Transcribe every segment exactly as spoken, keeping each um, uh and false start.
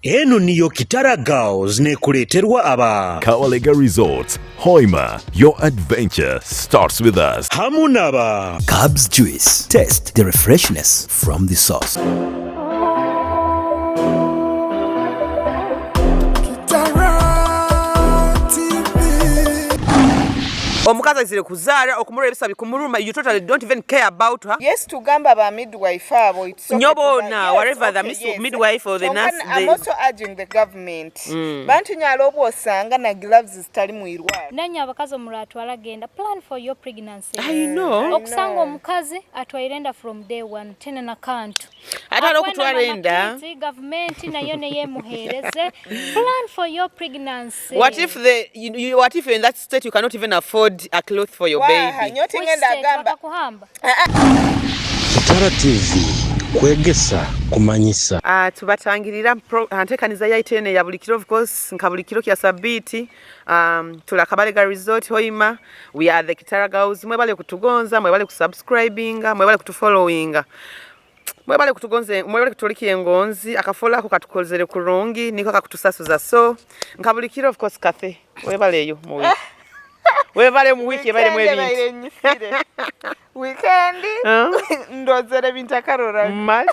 Enu niyo Kitara Girls nekuleterwa aba Kabalega Resorts, Hoima, your adventure starts with us. Hamu naba Cubs Juice, taste the refreshness from the source. Omukazi aizire kuzaara, okumurora ebisa bikumuruma, you totally don't even care about her. Yes, tugamba ba midwife abo, it's okay. Nyowe boona, yes, whatever the okay, mis-, yes, midwife or the nurse, I'm also urging the government. Mm. Bantu nyalo obwosanga na gloves zitali mu irwaro. Nanye abakazi omuratwara genda, plan for your pregnancy. I know. Okusanga omukazi atwaire enda from day one, tena na kantu. Ate haroho okutwara enda. Akwenda na makiti, gavumenti nayo neyemuhereze. Plan for your pregnancy. What if the, you, you, what if you're in that state you cannot even afford a cloth for your baby? Waha, nyowe tingenda agamba. Which state? Bakakuhamba? Kitara T V, kwegesa, kumanyisa. Ah, tubatangirira pro-, ha ntekaniza yaitu enu eya buli kiro, of course, nka buli kiro kya Sabiiti, um, tuli Kabalega Resort, Hoima. We are the Kitara Girls. Mwebale kutugonza, mwebale kusubscribinga, mwebale kutufollowinga. Mwebale kutugonze, mwebale kutulika engonzi, akafollow ako katukozere kurungi, niko akakutusasuza. So, nka buli kiro, of course, Cathy, webaleyo mu week. Webale mu week, ebaire mu ebintu. Weekend ebaire nyisire. Weekend, huh? Ndozere ebintu akarora. Mali.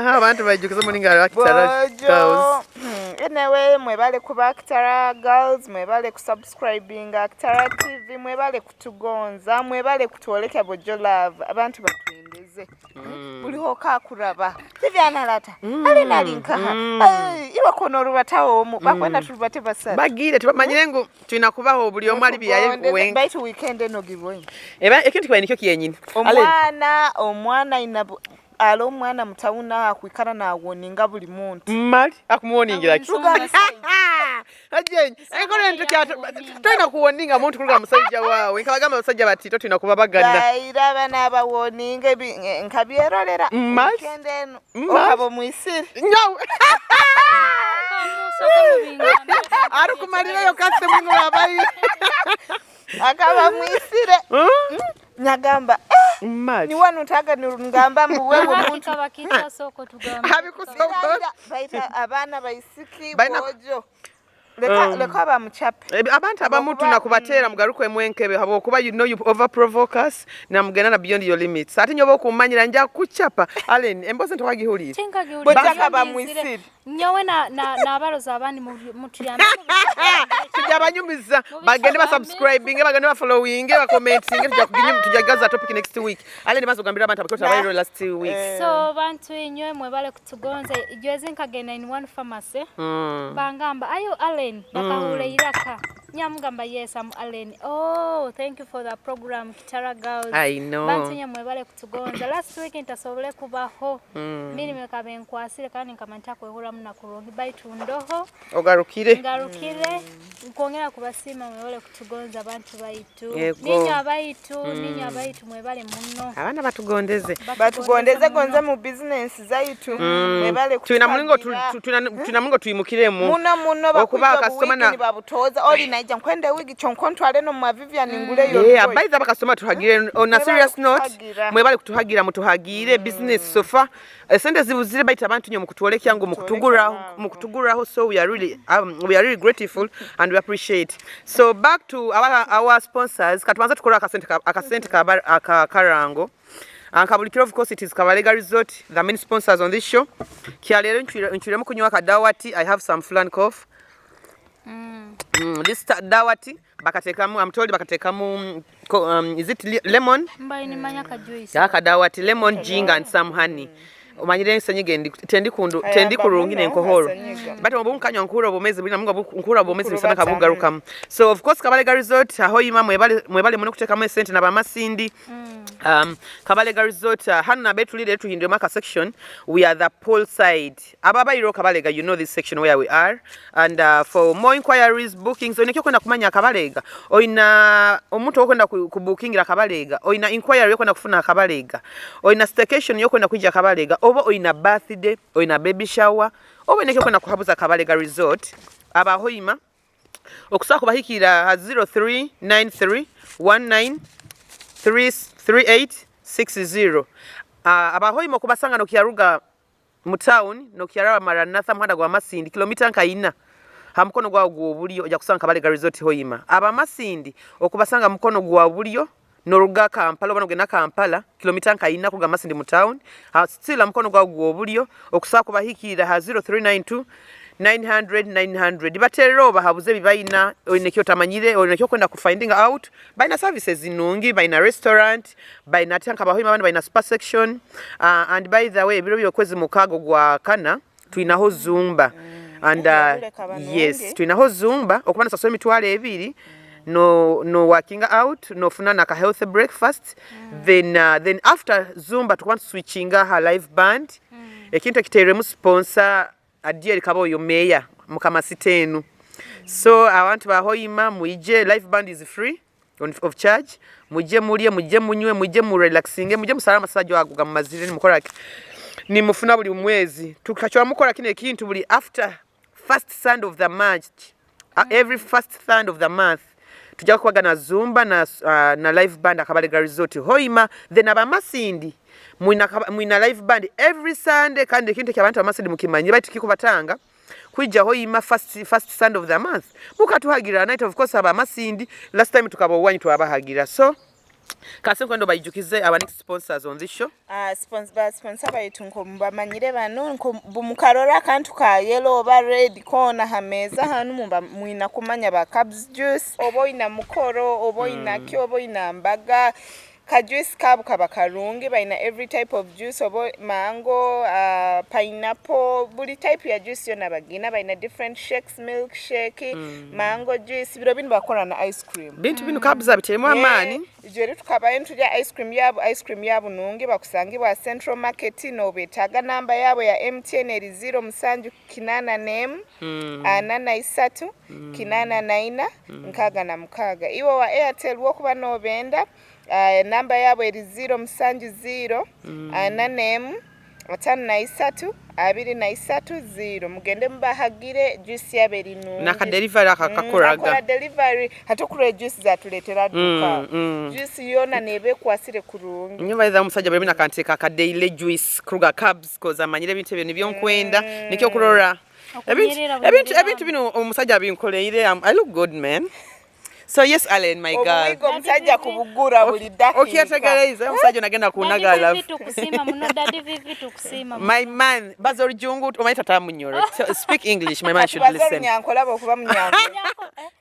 Abantu baijukize mulingo ha Kitara Girls. Bojo. Hmm, anyway, mwebale kuba Kitara Girls, mwebale kusubscribinga Kitara T V, mwebale kutugonza, mwebale kutwoleka Bojo Love. Abantu batwendeze. Mm. Buli hoka akuraba. Vivian alata. Mm. Ali nali nkaha. Mm. Eh, iwe kono orubataho omu. Bakwenda turubate basatu. Bagire, tibamanyire ngu twina kubaho buli omu ali byaye wenka. Baitu weekend eno gibonye. Eba, ekintu kibaye nikyo kyenyini. Omwana, omwana aina bu-, ali omwana mu town aho akwikara nawoninga buli muntu. Mali, akumuwoningira ki? Tugamba side. Ajenyi, enkora ento kya, toina kuwoninga muntu kuruga musaija waawe. Nkabagamba abasaija bati, titwina kubabagana. Baira abana abawoninga ebi-, nkabyerorera. Mali. Weekend enu. Mali. Okaba omwisire. Nyowe. Arukumalirayo kasi muno abaire. Akaba mwisire. Hmm? Mm. Nyagamba, eh, mali. Ni wanu ntaga ni ngamba mbu wewe muntu. Kikaba kitya soko tugamba. Habikusobola. Ira, ira, baita abana baisiki, baina bojo. Leka, um, leka bamucape. Ebi-, abantu abamu habwokuba, tuna kubatera, mm, mugarukemu enkebe, habwokuba, you know, you over provoke us, na mugenda na beyond your limits. Ati nyowe okumanyira, nja kucapa. Allen, embozi ntiwagihulire. Tinkagihulire. Bojja akaba mwisiri. Nyowe na, na, n'abarozi abandi mu, mutuyambe. Tujja banyumiza. Bagende ba subscribinge, bagende ba followinge, ba commentinge, tujja kuginyum-, tujja kugaza topic next week. Allen, maze ogambire abantu abakuru tabaire last week. Eh. So, bantu inywe, mwebale kutugonza. Ijwezi nkagenda in one pharmacy. Mm. Bangamba, "Are you Allen?" Mm. Bakahura iraka. Nyamugamba, "Yes, I'm Allen." "Oh, thank you for the program, Kitara Girls." I know. Bantu inywe, mwebale kutugonza. Last week ntasobole kubaho. Mm. Mirimo ekaba enkwasire kandi nkaba ntakwehurramu na kurungi. Baitu ndoho. Ogarukire. Ngarukire. Mm. Nkwongera kubasiima, mwebale kutugonza, bantu baitu. Yego. Ninywe abaitu, mm, ninywe abaitu, mwebale muno. Abaana batugondeze. Batugondeze, batugondeze gonza muno mu business zaitu. Mm. Mwebale kutwagira. Twina mulingo tu-, tu-, twina, eh? Twina mulingo twimukiremu. Muno, muno, okuba bakwija bakasitoma obuwigi na nibabutoza. Oli naija nkwenda wigi, kyonka ontwale no mu ma Vivian, mm, nguleyo. Yeah, orugoye. By the way, bakasitoma tuhagire. On a serious note, mwebale kutuhagira. Mwebale kutuhagira, mutuhagire. Mm. Business so far. Eh, sente zibuzire, baitu abantu nyo mukutwolekya ngu mukutuguraho, mukutuguraho. So we are really, um, we are really grateful and we appreciate. So back to our, our sponsors, katubanza tukora akasente ka, akasente ka bar-, aka Karango. Ah, nka buli kiro, of course, it is Kabalega Resort, the main sponsors on this show. Kya lero ncwire-, ncwiremu kunywa ka Dawati, I have some flu and cough. Mm. Mm, this ta-, Dawati, bakatekamu, I'm told bakatekamu, mm, ko-, um, is it le-, lemon? Mbaire nimanya ka juice. Aka Dawati, lemon, ginger and some honey. Omanyire ensenyiga endi, tendi kundu-, tendi kurungi nenkohoro. But obu nkanywa nkuhura obwomeezi bwina mungu, obu nkuhura obwomeezi busana kabugarukamu. So, of course, Kabalega Resort, aho ima mwebale, mwebale muno kutekamu esente na ba Masindi. Mm. Um, Kabalega Resort, uh, hanu nabetulire tuhinduremu aka section. We are the pool side. Abo abaireho Kabalega, you know this section where we are. And, uh, for more inquiries, bookings, oine ekyokwenda kumanya Kabalega, oina omuntu okwenda ku-, kubukingira Kabalega, oina inquiry okwenda kufuna Kabalega, oina staycation yokwenda kwija Kabalega, oba oina birthday, oina baby shower, oba oine ekyokwenda kuhabuza Kabalega Resort, aba Hoima, okusobora kubahikira ha zero three nine three one nine three eight six zero. Ah, aba Hoima okubasanga nokyaruga Mu town, nokyaraba Maranatha, muhanda gwa Masindi, kilomita nka ina. Ha mukono gwawe gw'obulyo, oija kusanga Kabalega Resort Hoima. Aba Masindi, okubasanga mukono gwa bulyo, noruga Kampala, oba nogenda Kampala, kilomita nka ina kuruga Masindi mu town. Ha, still ha mukono gwawe gw'obulyo, okusobora kubahikirra ha zero three nine two, nine hundred, nine hundred. Baterere obahabuze ebi baina, oine eki otamanyire, oine eki okwenda kufindinga out. Baina services nungi, baina restaurant, baina ati nka Bahoima abandi baina spa section. Ah, and by the way, ebiro by'okwezi mukaaga ogwa kana, twinaho Zumba. And, uh, yes, twinaho Zumba, okuba nosasura emitwaro ebiri, no, no working out, nofuna na ka healthy breakfast. Then, uh, then after Zumba, tukuba ntuswitchinga ha live band. Ekintu ekitairemu sponsor, Adiel Kaboyo, Mayor, Mukama City enu. So, abantu ba Hoima, mwije, live band is free. On, of charge. Muje mulye, muje munywe, muje mu relaxinge, muje musale amasaji ago gamumazire, nimukora ki? Nimufuna buli mwezi. Tukacwa mukora kinu ekintu buli after first Sunday of the month. Uh, every first Sunday of the month. Tujja kubaga na Zumba na, uh, na live band Akabalega Resort Hoima. Then aba Masindi, mwina kaba-, mwina live band every Sunday, kandi ekintu eky'abantu ba Masindi mukimanye, baitu tikikubatanga. Kwija Hoima first, first Sunday of the month. Mukatuhagira night, of course, aba Masindi. Last time tukaba owanyu twabahagira. So, kasi nkwenda obaijukize our next sponsors on this show. Ah, spons-, ba sponsor baitu nko mubamanyire banu, nko bu-, mukarora akantu ka yellow oba red koona ha meeza hanu, muba mwina kumanya ba Cubs juice, oba oina mukoro, oba oina ki, oba oina mbaga, ka juice kaabu kaba karungi, baina every type of juice, oba mango, ah, pineapple, buli type ya juice yona bagina, baina different shakes, milk shake, mango juice, biro binu bakora na ice cream. Bintu binu kabza biteremu amaani. Ijo eri tukabayo nitulya ice cream yaabu, ice cream yaabu nungi, bakusangibwa ha Central Market, nobetaaga namba yaabu eya M T N eri ziro musanju kinaana n'emu, ana na isatu, kinaana na ina, nkaaga na mukaaga. Iwe owa Airtel wokuba nobenda, ah, enamba yabo eri ziro musanju ziro, ana n'emu, ataano na isatu, abiri na isatu, ziro. Mugende mubahagire, juice yabo eri nungi. N'aka delivery aka kakoraga. Akora delivery, hati okurora juice zatuletera duka. Juice yona neba ekwasire kurungi. Nyowe by the way, omusaija buli nakanteeka aka daily juice kuruga Cubs, 'cause amanyire ebintu ebyo nibyo nkwenda. Nikyo kurora. Ebintu, okunyirira, ebintu, bunyirira. Ebintu binu omusaija abinkoleire, I'm, I look good, man. So yes, Allen, my girl. Obuwiga omusaija kubugura buli dakika. Okyetegereza, omusaija nagenda kunaga love. Daddy Vivi tukusiima muno, Daddy Vivi tukusiima muno. My man, baza Orujungu, omanyi tata Munyoro. Speak English, my man should listen. Baza Orunyankole, habwokuba Munyankole.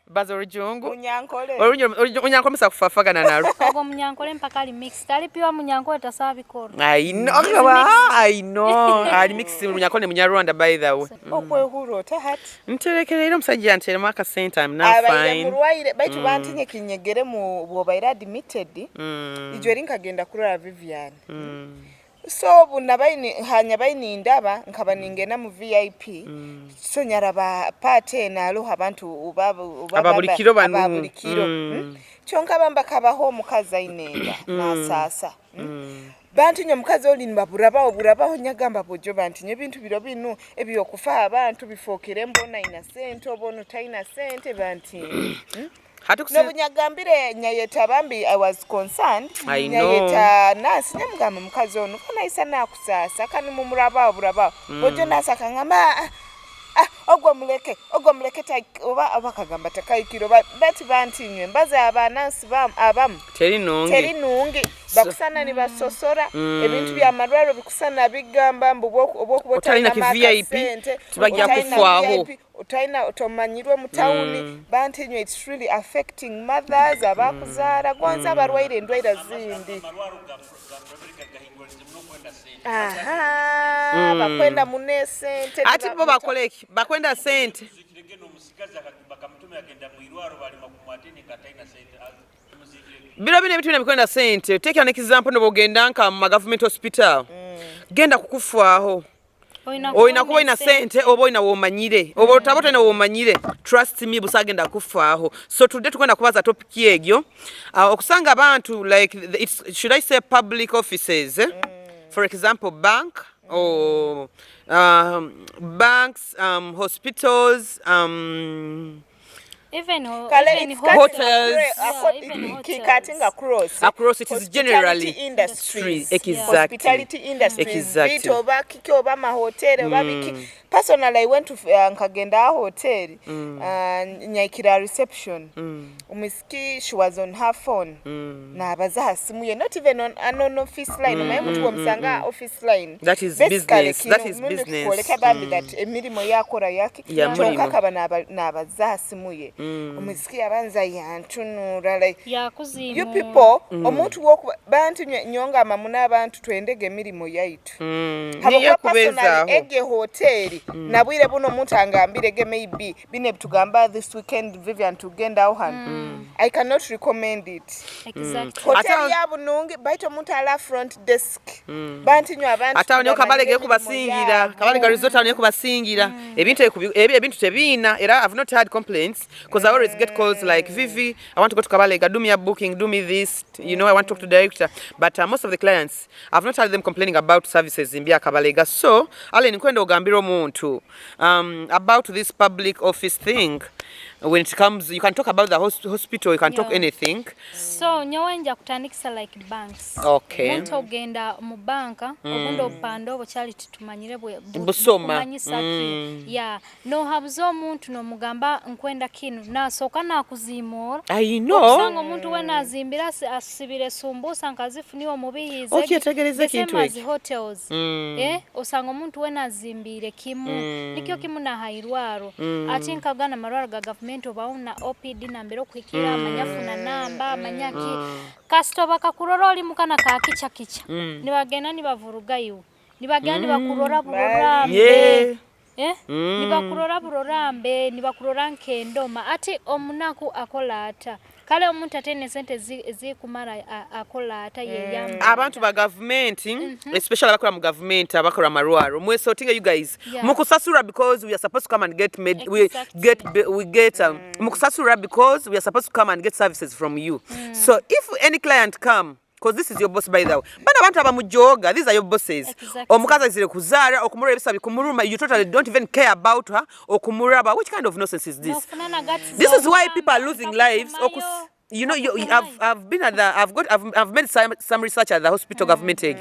Baza Orujungu. Munyankole. Orunyo-, Orunyo-, Orunyankole musa kufafagana narwo. Ogwo Munyankole mpaka ali mixed. Ali pure Munyankole tasabi kora. I know, I know. Ali mixed Munyankole ne Munyarwanda, by the way. Okwehurra ota hati? Nterekereire, omusaija yanteremu akasente, I'm now fine. Abaire mulwaire, baitu bantinye kinyegeremu bwobaire admitted. Ijo eri nkagenda kurora Vivian. So, obu nabaire ni-, hanyuma baire nindaba, nkaba ningenda mu V I P. So, nyaraba part enu, haroho abantu ba-, ba-, aba buli kiro banu. Aba buli kiro. Kyonka bambi hakabaho omukazi aine enda, nasaasa. Bantu nyowe omukazi oli nibaburabaho, burabaho, nyagamba bojo bantu nyowe ebintu biro binu, ebyokufa abantu, bifokere mbona aina sente, oba onu taina sente, bantu. Hati kusi- N'obu nyagambire nyayeta bambi, I was concerned. I know. Nyayeta nurse, nyamugamba, "Mukazi onu, ko naisa nakusaasa, kandi mumurabaho burabaho." Bojo nurse akangamba, "Ah, ah, ah, ogwo muleke, ogwo muleke, tai-, oba, oba akagamba takaikire, oba, bati bantu inywe, mbaze aba nurse bam-, abamu." Teri nungi. Teri nungi. So- Bakusana nibasosora, ebintu by'amarwarro bikusana bigamba, mbu obwoku-, obwokuba otaina ki V I P, otainamu akasente, tibagya otaina kufaaho. V I P, Otaina, otomanyirwe mu town, bantu inywe, it's really affecting mothers, abakuzaara, gonza abarwaire endwaire zindi. Aha, bakwenda muno esente. Ati bo bakole ki? Bakwenda sente. Biro binu ebintu byona bikwenda sente. Take an example, nobwogenda nka mu ma government hospital. Genda kukufaaho. Oina kuba oina sente, oba oina womanyire. Oba otaba otaine womanyire, trust me, busa agenda kufaaho. So today tukwenda kubaza topic egyo. Ah, okusanga abantu, like, the, it's, should I say, public offices, eh? For example, bank, or, um, banks, um, hospitals, um, Even ho-, Kale, even it's hotels. cutting across, Yeah, even ki- hotels. Cutting across. Across, it is Hospitality generally industries. Exactly. Hospitality industries. Exactly. Bito oba kiki oba amahoteli oba biki. Personally, I went to uh, nkagenda ha hoteli uh, nyaikira reception. Omusiki, she was on her phone. Nabaza ha simu ye, not even on an on office line. Omanyi omuntu bwomusanga ha office line. That is Basically, business. kino That is omuntu business. Kwoleka bambi that emirimo yakora yaki. Ya Kyonka murimo. Akaba naba- nabaza ha simu ye. Omusiki yabanza yantunura like, you Yakuziimuura. People, omuntu wokuba bantu nyo- nyongama muno abantu twendege emirimo yaitu. Mm. Habwokuba Niyo kubeezaaho. Personally, ege hoteli nabwire buno omuntu angambirege maybe bino ebitugamba this weekend Vivian tugendaho hano. I cannot recommend it. Exactly. Hoteli Ate- ya bunungi baitu omuntu ali ha front desk. Bantu nyo abantu Ate awo niyo tugamba Kabalega niyo ekubasingira. emirimo yabo. Kabalega resort awo niyo ekubasingira. Ebintu ebi- ebi- ebintu tebiina era I've not had complaints because I always get calls like, "Vivi, I want to go to Kabalega, do me a booking, do me this, you know, I want to talk to director." But uh, most of the clients, I've not had them complaining about services in Bya Kabalega. So Allen, nkwenda ogambire omuntu um, about this public office thing. When it comes, you can talk about the hos- hospital, you can talk Yeah. Anything. So nyowe nja kutandikisa like banks. Okay. Omuntu ogenda mu banka obundi obupande obwo kyali titumanyire bwe bu- Busoma. Bukumanyisa ki? Yeah. Nohabuza omuntu nomugamba nkwenda kinu, nasooka nakuziimura. I know. Okusanga omuntu wena azimbire asi- asibire sumbusa nkazifu niwe omubihiize. Okyetegereze The same ekintu as eki. Hotels. Eh, osanga omuntu wena azimbiire kimu. Nikyo kimu na ha irwaro. Ati nkagana amarwaro ga gavumenti obaho na O P D nambere okuhikira, amanya funa namba, amanya ki. Kasita bakakurora oli mukana ka kica kica. Nibagenda nibavurugayo. Nibagenda nibakurora burorambe. Yeah. Eh? Nibakurora burorambe, nibakurora nk'endoma. Ati omunaku akola ata? Kale omuntu ataine sente ezi- ezikumara a- akola ata yeyamba? Abantu ba gavumenti, especially abakora mu gavumenti, abakora amarwaro, mwesotinge, you guys. Yeah. Mukusasura because we are supposed to come and get med we Exactly. get be- we get um, mukusasura because we are supposed to come and get services from you. So if any client come, because this is your boss, by the way, bana abantu abamujoga, these are your bosses. Exactly. Omukazi azire kuzara, okumurora ebisa bikumuruma, you totally don't even care about her. Okumuraba, which kind of nonsense is this? Nofuna na guts This is why z'okuhamba, people are losing lives. Okus- akakumayo. You know, you, Akakumayo. I've, I've been at the, I've got, I've, I've made some, some research at the hospital government age.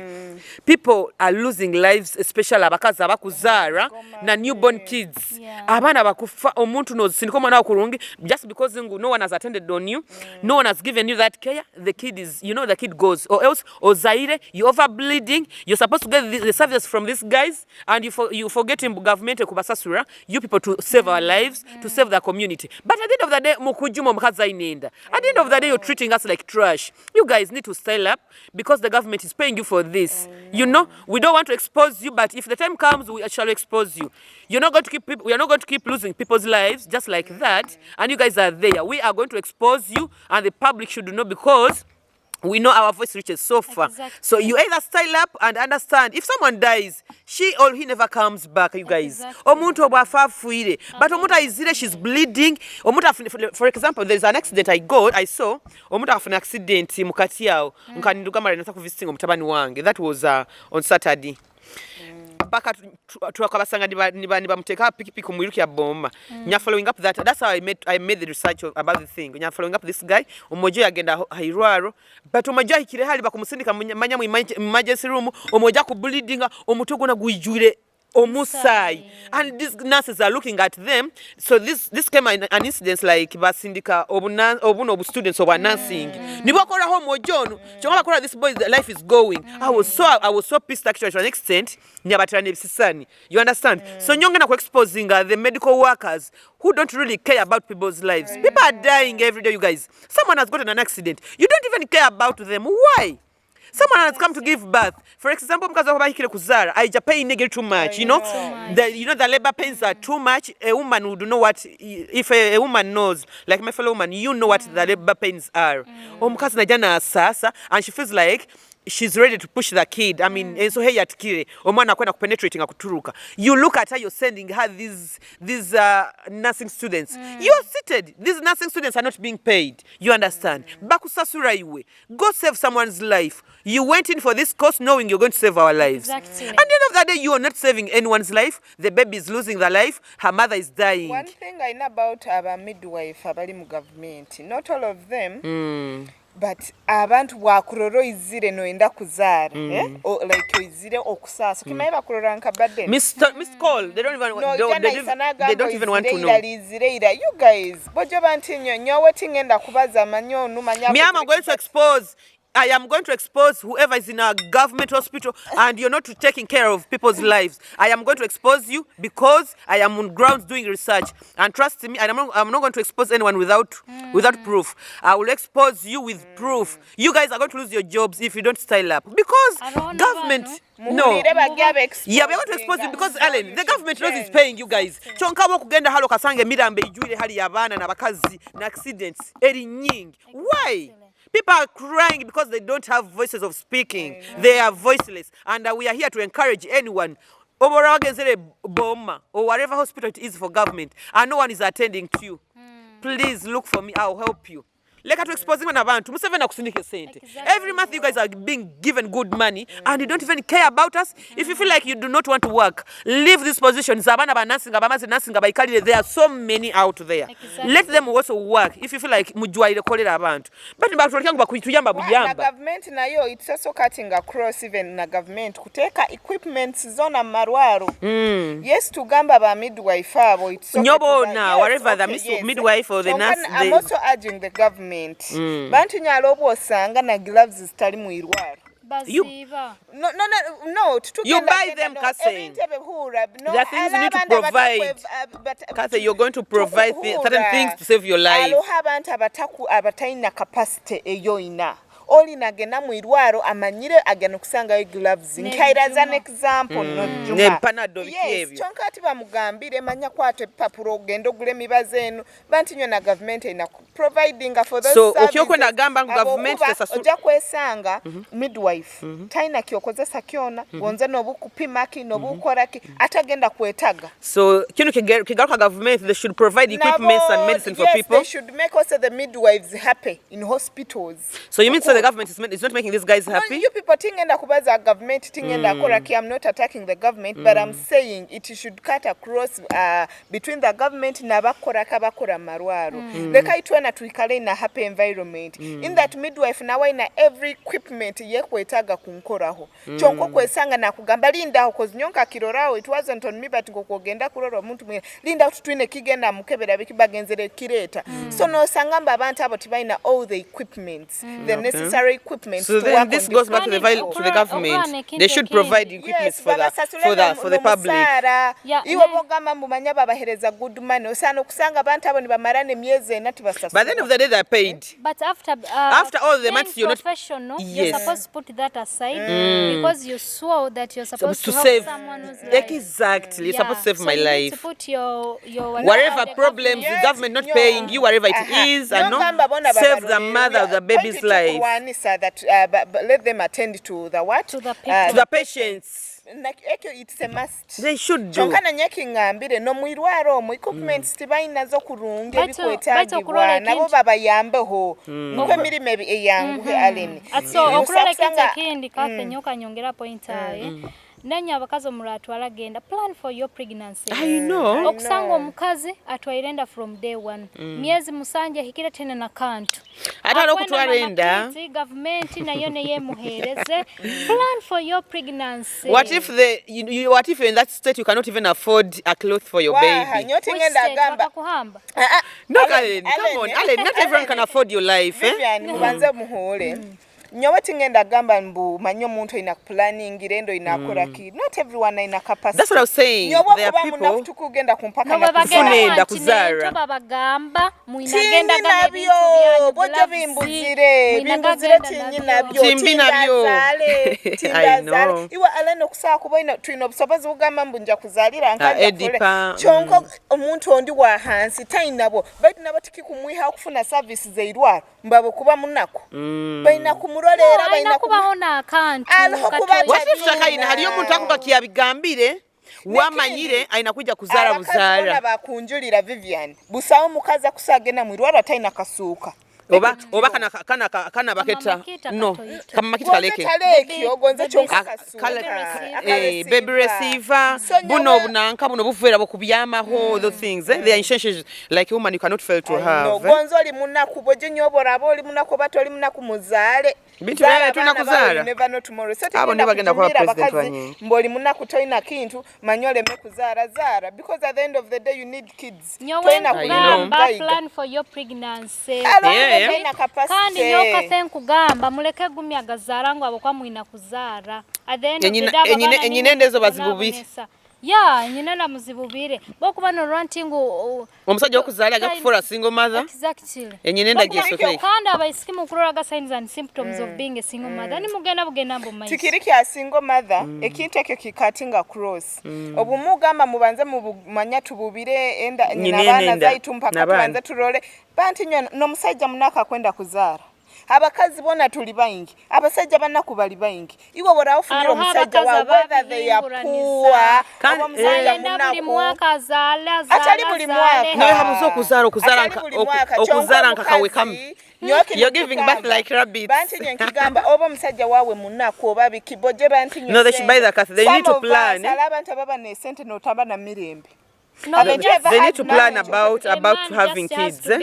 People are losing lives, especially abakazi abakuzara na newborn kids. Yeah. Abaana bakufa, omuntu nozisindika omwana wawe kurungi, just because ngu no one has attended on you, no one has given you that care, the kid is, you know, the kid goes. Or else, ozaire, you over bleeding, you're supposed to get the, the services from these guys, and you, for, you forget him, government ekubasasura, you people to save our lives, to save the community. But at the end of the day, mukujuma omukazi aine enda. At the end of the day, you're treating us like trash. You guys need to style up because the government is paying you for this. You know, we don't want to expose you, but if the time comes, we shall expose you. You're not going to keep people, we are not going to keep losing people's lives just like that. And you guys are there. We are going to expose you, and the public should know because we know our voice reaches so far. Exactly. So you either style up and understand. If someone dies, she or he never comes back, you guys. Exactly. Omuntu obu afa afiire. But omuntu aizire, she's bleeding. Omuntu afune, for, for example, there's an accident I got, I saw. Omuntu afuna accident mu kati awo. Nka ninduga mara nata ku visiting omutabani wange. That was uh, on Saturday. Paka tu- tu- twakabasanga niba- niba- nibamuteeka ha pikipiki omwiruki ya boma. Nya following up that, that's how I made, I made the research of, about the thing. Nya following up this guy, omwojo yagenda ha- ha irwaro, but omwojo ahikire hali bakumusindika mu- manya mu emerg- emergency room, omwojo akubleedinga, omutwe gwona gwijwire omusaayi. And these nurses are looking at them. So this this came an, an incident like basindika obuna- obuno obu students obwa nursing. Nibo koraho omwojo ono. Kyonka bakora this boy, the life is going. I was so, I was so pissed actually to an extent. Nyabatira nebisisani. You understand? So nyongera ku exposinga the medical workers who don't really care about people's lives. People are dying every day, you guys. Someone has gotten an accident. You don't even care about them. Why? Someone has come to give birth. For example, omukazi wakuba ahikire kuzaara, aija pain egiri too much, you know? The, you know, the labor pains are too much. A woman would know what, if a, a woman knows, like my fellow woman, you know what the labor pains are. Omukazi naija nasaasa, and she feels like She's ready to push the kid. I mean, ensoha eyatikire, omwana akwenda kupenetrating akuturuka. You look at her, you're sending her these, these, uh, nursing students. You're seated. These nursing students are not being paid. You understand? Bakusasura iwe. Go save someone's life. You went in for this course knowing you're going to save our lives. Exactly. At the end of the day, you are not saving anyone's life. The baby is losing the life. Her mother is dying. One thing I know about aba midwife abali mu government, not all of them, but abantu bwakurora oizire noyenda kuzaara, eh? O, like oizire okusaasa. Okimanyi bakurora nka burden? Miss, miss call. They don't even, No, they, ijana they, isa they nagamba don't even want to oizire ira, know. Liizire ira. You guys, bojo bantu nyo, nyowe tingenda kubaza manyo, numanya Me, I'm going to expose. I am going to expose whoever is in a government hospital and you're not taking care of people's lives. I am going to expose you because I am on grounds doing research. And trust me, I'm not, I'm not going to expose anyone without without proof. I will expose you with proof. You guys are going to lose your jobs if you don't style up because Aroho government n'abantu. No. Muhulire bagya Yeah, we are going to expose you because Allen, the government knows it's paying you guys. Kyonka bwokugenda hali okasanga emirambo eijwire hali abaana n'abakazi na accidents eri nyingi. Why? People are crying because they don't have voices of speaking. They are voiceless. And uh, we are here to encourage anyone. Oba oraba wagenzere Boma or whatever hospital it is for government and no one is attending to you, please look for me, I'll help you. Leka tu exposingwe n'abantu. Museveni akusindika esente. Exactly. Every month you guys are being given good money and you don't even care about us. If you feel like you do not want to work, leave these positions. Abaana ba nursing, abamaze nursing, abaikalire, there are so many out there. Exactly. Let them also work. If you feel like mujwaire kolera abantu. But nibatuleka ngu bakuyamba Na buyamba. Government nayo, it's also cutting across even na government kuteeka equipments zoona mu marwaro. Yes, tugamba ba midwife abo, it's okay. Nyowe Tuba- boona, yes, whatever the okay, mis- yes. midwife or the Kyonka nurse, I'm they- also urging the government. Bantu nyalo obu osanga na gloves zitali mu irwaro. Baziiba. No, no, no, no, You tutugenda buy genda them, no, Cathy. Ebintu ebi hura. No, There are things you need to abandi abataku- provide. ab- but- Cathy, you're going to provide thi- certain things to save your life. Haliho abantu abataku- abataina capacity eyoina. Oli nagenda mu irwaro amanyire agenda kusangayo gloves. Nkaira as an N'ebyuma. Example, no juma. Ne Panadol, biki Yes, ebyo? Kyonka ati bamugambire, manya kwata ebipapuro, ogende ogule emibazi enu. Bantu nyo na government ena ku- providing for those So, services. okyokwenda gamba ngu government Habwokuba tesasu- ojja kwesanga midwife taina kyokozesa kyona, gonza nobu kupima ki, nobu kukora ki, atagenda kwetaga. So, kinu kiga- kigaruka government, they should provide equipments and Nabo, medicine for yes, people. They should make also the midwives happy in hospitals. So, you mean so the government is, is not making these guys No, happy? You people tingenda kubaza government, tingenda kora ki, I'm not attacking the government, but I'm saying it should cut across uh, between the government n'abakora ka bakora mu marwaro. Leka itwena twikale in a happy environment. In that midwife nawe aina every equipment yekwetaga kunkoraho. Kyonka okwesanga nakugamba, "Lindaho," 'cause nyowe nkakiroraho, it wasn't on me, but nkoku ogenda kurora omuntu mwene, "Lindaho, tutwine kigenda mukebera biki bagenzere kireta." So nosanga mbu abantu abo tibaina all the equipments, the necessary equipments So to then work this on goes this back to the, kind vil- of to the government. Okura- They should okura- provide equipments Yes, for the, babasasule for the, na- for the public. Nomusaara. Yeah, Iwe ne- bogamba mbu manya babahereza good money, osaana okusanga abantu abo nibamara nemyezi ena tibasasula. By the end of the day, they're paid. But after, uh, after all the being months, you're not professional, Yes. You're supposed to put that aside because you swore that you're supposed to to help save. Someone who's life. Exactly. You're Yeah. supposed to save So my you need life. To put your, your Whatever on the problems, the government. Government not Yeah. paying you, whatever it Aha. is, and no, Nogamba bona save the babarorerere. mother of the Point baby's life. Tukurwanisa that, uh, ba- ba- let them attend to the what? To the Uh, people. To the patients. Na- ekyo it's a must. They should do. Kyonka nanye kingambire, no mu irwaro omu equipments tibaina zo kurungi Baitu- baitu ebikwetagibwa, okurora nabo ekintu- babayambeho. Nukwo emirimo ebi- eyanguhe, Allen. Ati, so, Iwe okurora ekintu osanga- ekindi, Cathy, nyowe kanyongera point aye. Nanye abakazi omuratwara genda, plan for your pregnancy. I know. Okusanga omukazi atwaire enda from day one. Myezi musanju ehikire tene na kantu. Ate hariho okutwara enda. Gavumenti nayo neyemuhereze. Plan for your pregnancy. What if the you, you, what if you're in that state you cannot even afford a cloth for your Waha, baby? nyowe Which tingenda state gamba. Bakakuhamba? Ah, ah, No, Allen, Allen, come Allen, on, eh? Allen, not everyone can afford your life, eh? Vivian, mubanze muhule. Nyowe tingenda gamba mbu manya omuntu aina kuplanningira enda oina akora ki. Not everyone aina capacity. That's what I was saying. Nyowe There are kuba people munaku tukugenda kumpaka No, na babagenda Kufuna enda wanti kuzaara. Nento babagamba, mwine Tinyi agenda agaba nabyo, ebintu byanyu, bojo gloves, bimbuzire, mwine bimbuzire agenda tinyi nabyo. nabyo, Timbi nabyo. Tindazale, I tindazale. Know. Iwe Allen okusaha kuba oine- twine obusobozi bugamba mbu nja kuzalira Ah, nkanja Edipa, kufule. Kyonka omuntu ondi wa hansi tainabo. Baitu nabo tikikumwihaho kufuna services eirwaro. Mbu habwokuba munaku. Baina kumu- Olwo leero aina baina kubaho n'akantu. Aliho kuba katoito. What if takaine? Haliyo omuntu akuba kiyabigambire, wamanyire, aina kwija kuzaara buzaara. Abakazi boona bakunjulira, Vivian. Busaho omukazi akusagenda mu irwarro ataina kasuuka. Oba, oba kana, kana, kana, kana baketa. Kamama kiita no, katoito. Kamama kiita kaleke. Kaleke, ogonze kyonka kasuuka. Baby receiver. Eh, baby receiver. So, buno nyowe obunanka, buno obuveera bw'okubyamaho, those things, eh? They are essentials, like, woman, you cannot fail to have, eh? Gonza oli munaku, bwojo nyowe bworaba oli munaku, oba toli munaku, muzaale. Bintu zaara bya, tulina abaana baawe, kuzaara. You never know tomorrow. So, abo nibo bagenda kuba president wa nyingi. Mbu oli munaku, toina kintu, manya oleme kuzaara, zaara. Because at the end of the day, you need kids. Nyowe toina nkugamba, plan for your pregnancy. Alone, yeah, yeah. Toina capacity. Kandi nyowe Cathy nkugamba, muleke gumya gazaara ngu habwokuba mwina kuzaara. At the end of the day, abo abaana enyine, enyine ndezo bazibubire. Ya, nyina namuzibubire. Bwokuba norora nti ngu, uh, omusaija w'okuzaara ajja kufuura single mother. Exactly. Enyine ndagiye soke. Kandi abaisiki mukuroraga signs and symptoms of being a single mother. Nimugenda bugenda mbu maiso. Tikiri kya single mother, ekintu ekyo kikatinga cross. Obu mugamba mubanze mumanya tububire enda, nyina abaana zaitu mpaka tubanze turole. Bantu inywe n'omusaija munaku akwenda kuzaara. Abakazi boona tuli baingi. Abasaija banaku bali baingi. Iwe bworaaba ofunire omusaija waawe, whether they are poor, oba omusaija munaku. Atali buli mwaka. Nawe habuze okuzaara, okuzaara nka, okuzaara nka kawe kamu. You're giving birth like rabbits. Bantu inywe nkigamba, oba omusaija waawe munaku, oba biki, bojo bantu inywe. No, they should buy the car. They need to plan, eh? Some of us, hali abantu ababa n'esente notaba na mirembe. No, they need to plan about, about having kids, eh?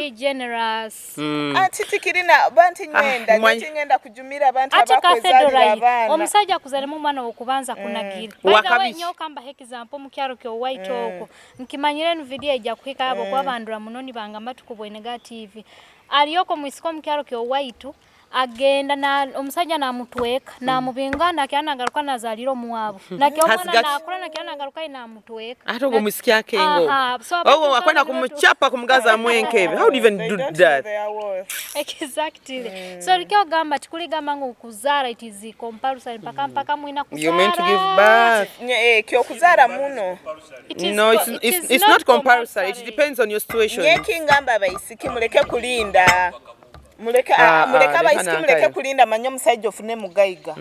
Ati tikiri na bantu nyenda, nyowe tinyenda kujumira abantu abakwezalira abaana. Omusaija akuzalemu omwana w'okubanza kunagira. By the way, nyowe kambahe example omu kyaro ky'owaitu okwo. Nkimanyire enu video ejja kuhika habwokuba bandora muno nibangamba tukubwene ga T V. Aliyo oku omwisiki omu kyaro ky'owaitu, agenda na, omusaija namutweka, namubinga, nakira nagaruka nazalira omwabu. Nakira omwana nakura, nakira nagaruka ye namutweka. Ate ogwo mwisiki akenga ogwo. Aha, so ogwo akwenda kumucapa, kumugaza mwenkebe. How do you even do that? Exactly. So, nikyo ogamba, tikuligamba ngu kuzaara it is compulsory, mpaka, mpaka mwina kuzaara. You're meant to give birth. Nye, eh, kyo kuzaara muno. No, it's, it's, it's not compulsory. It depends on your situation. Nye kingamba abaisiki, muleke kulinda. Muleke, ah, muleke abaisiki, muleke kulinda manya omusaija ofune mugaiga.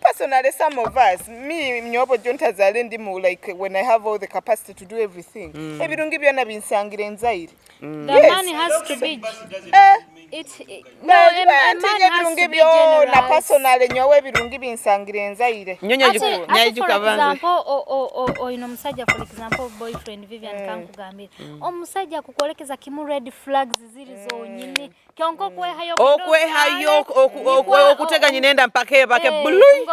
Personally, some of us, me, nyowe obu ntazaire ndimu, like, when I have all the capacity to do everything, ebirungi byona binsangire nzaire. The man has to be, eh, it, it, no, a man has to be generous. Ebirungi byona, personally, nyowe ebirungi binsangire nzaire. Nyowe nyaiju-, ati, ati, for example, o-, o-, o-, oyine omusaija, for example, boyfriend, Vivian, kankugambire. Omusaija kukwolekeza kimu red flags ziri zonyini. Kyonka okwehayo, okwehayo, oku-, oku-, okutega nyina enda mpaka ebake, eh, bului.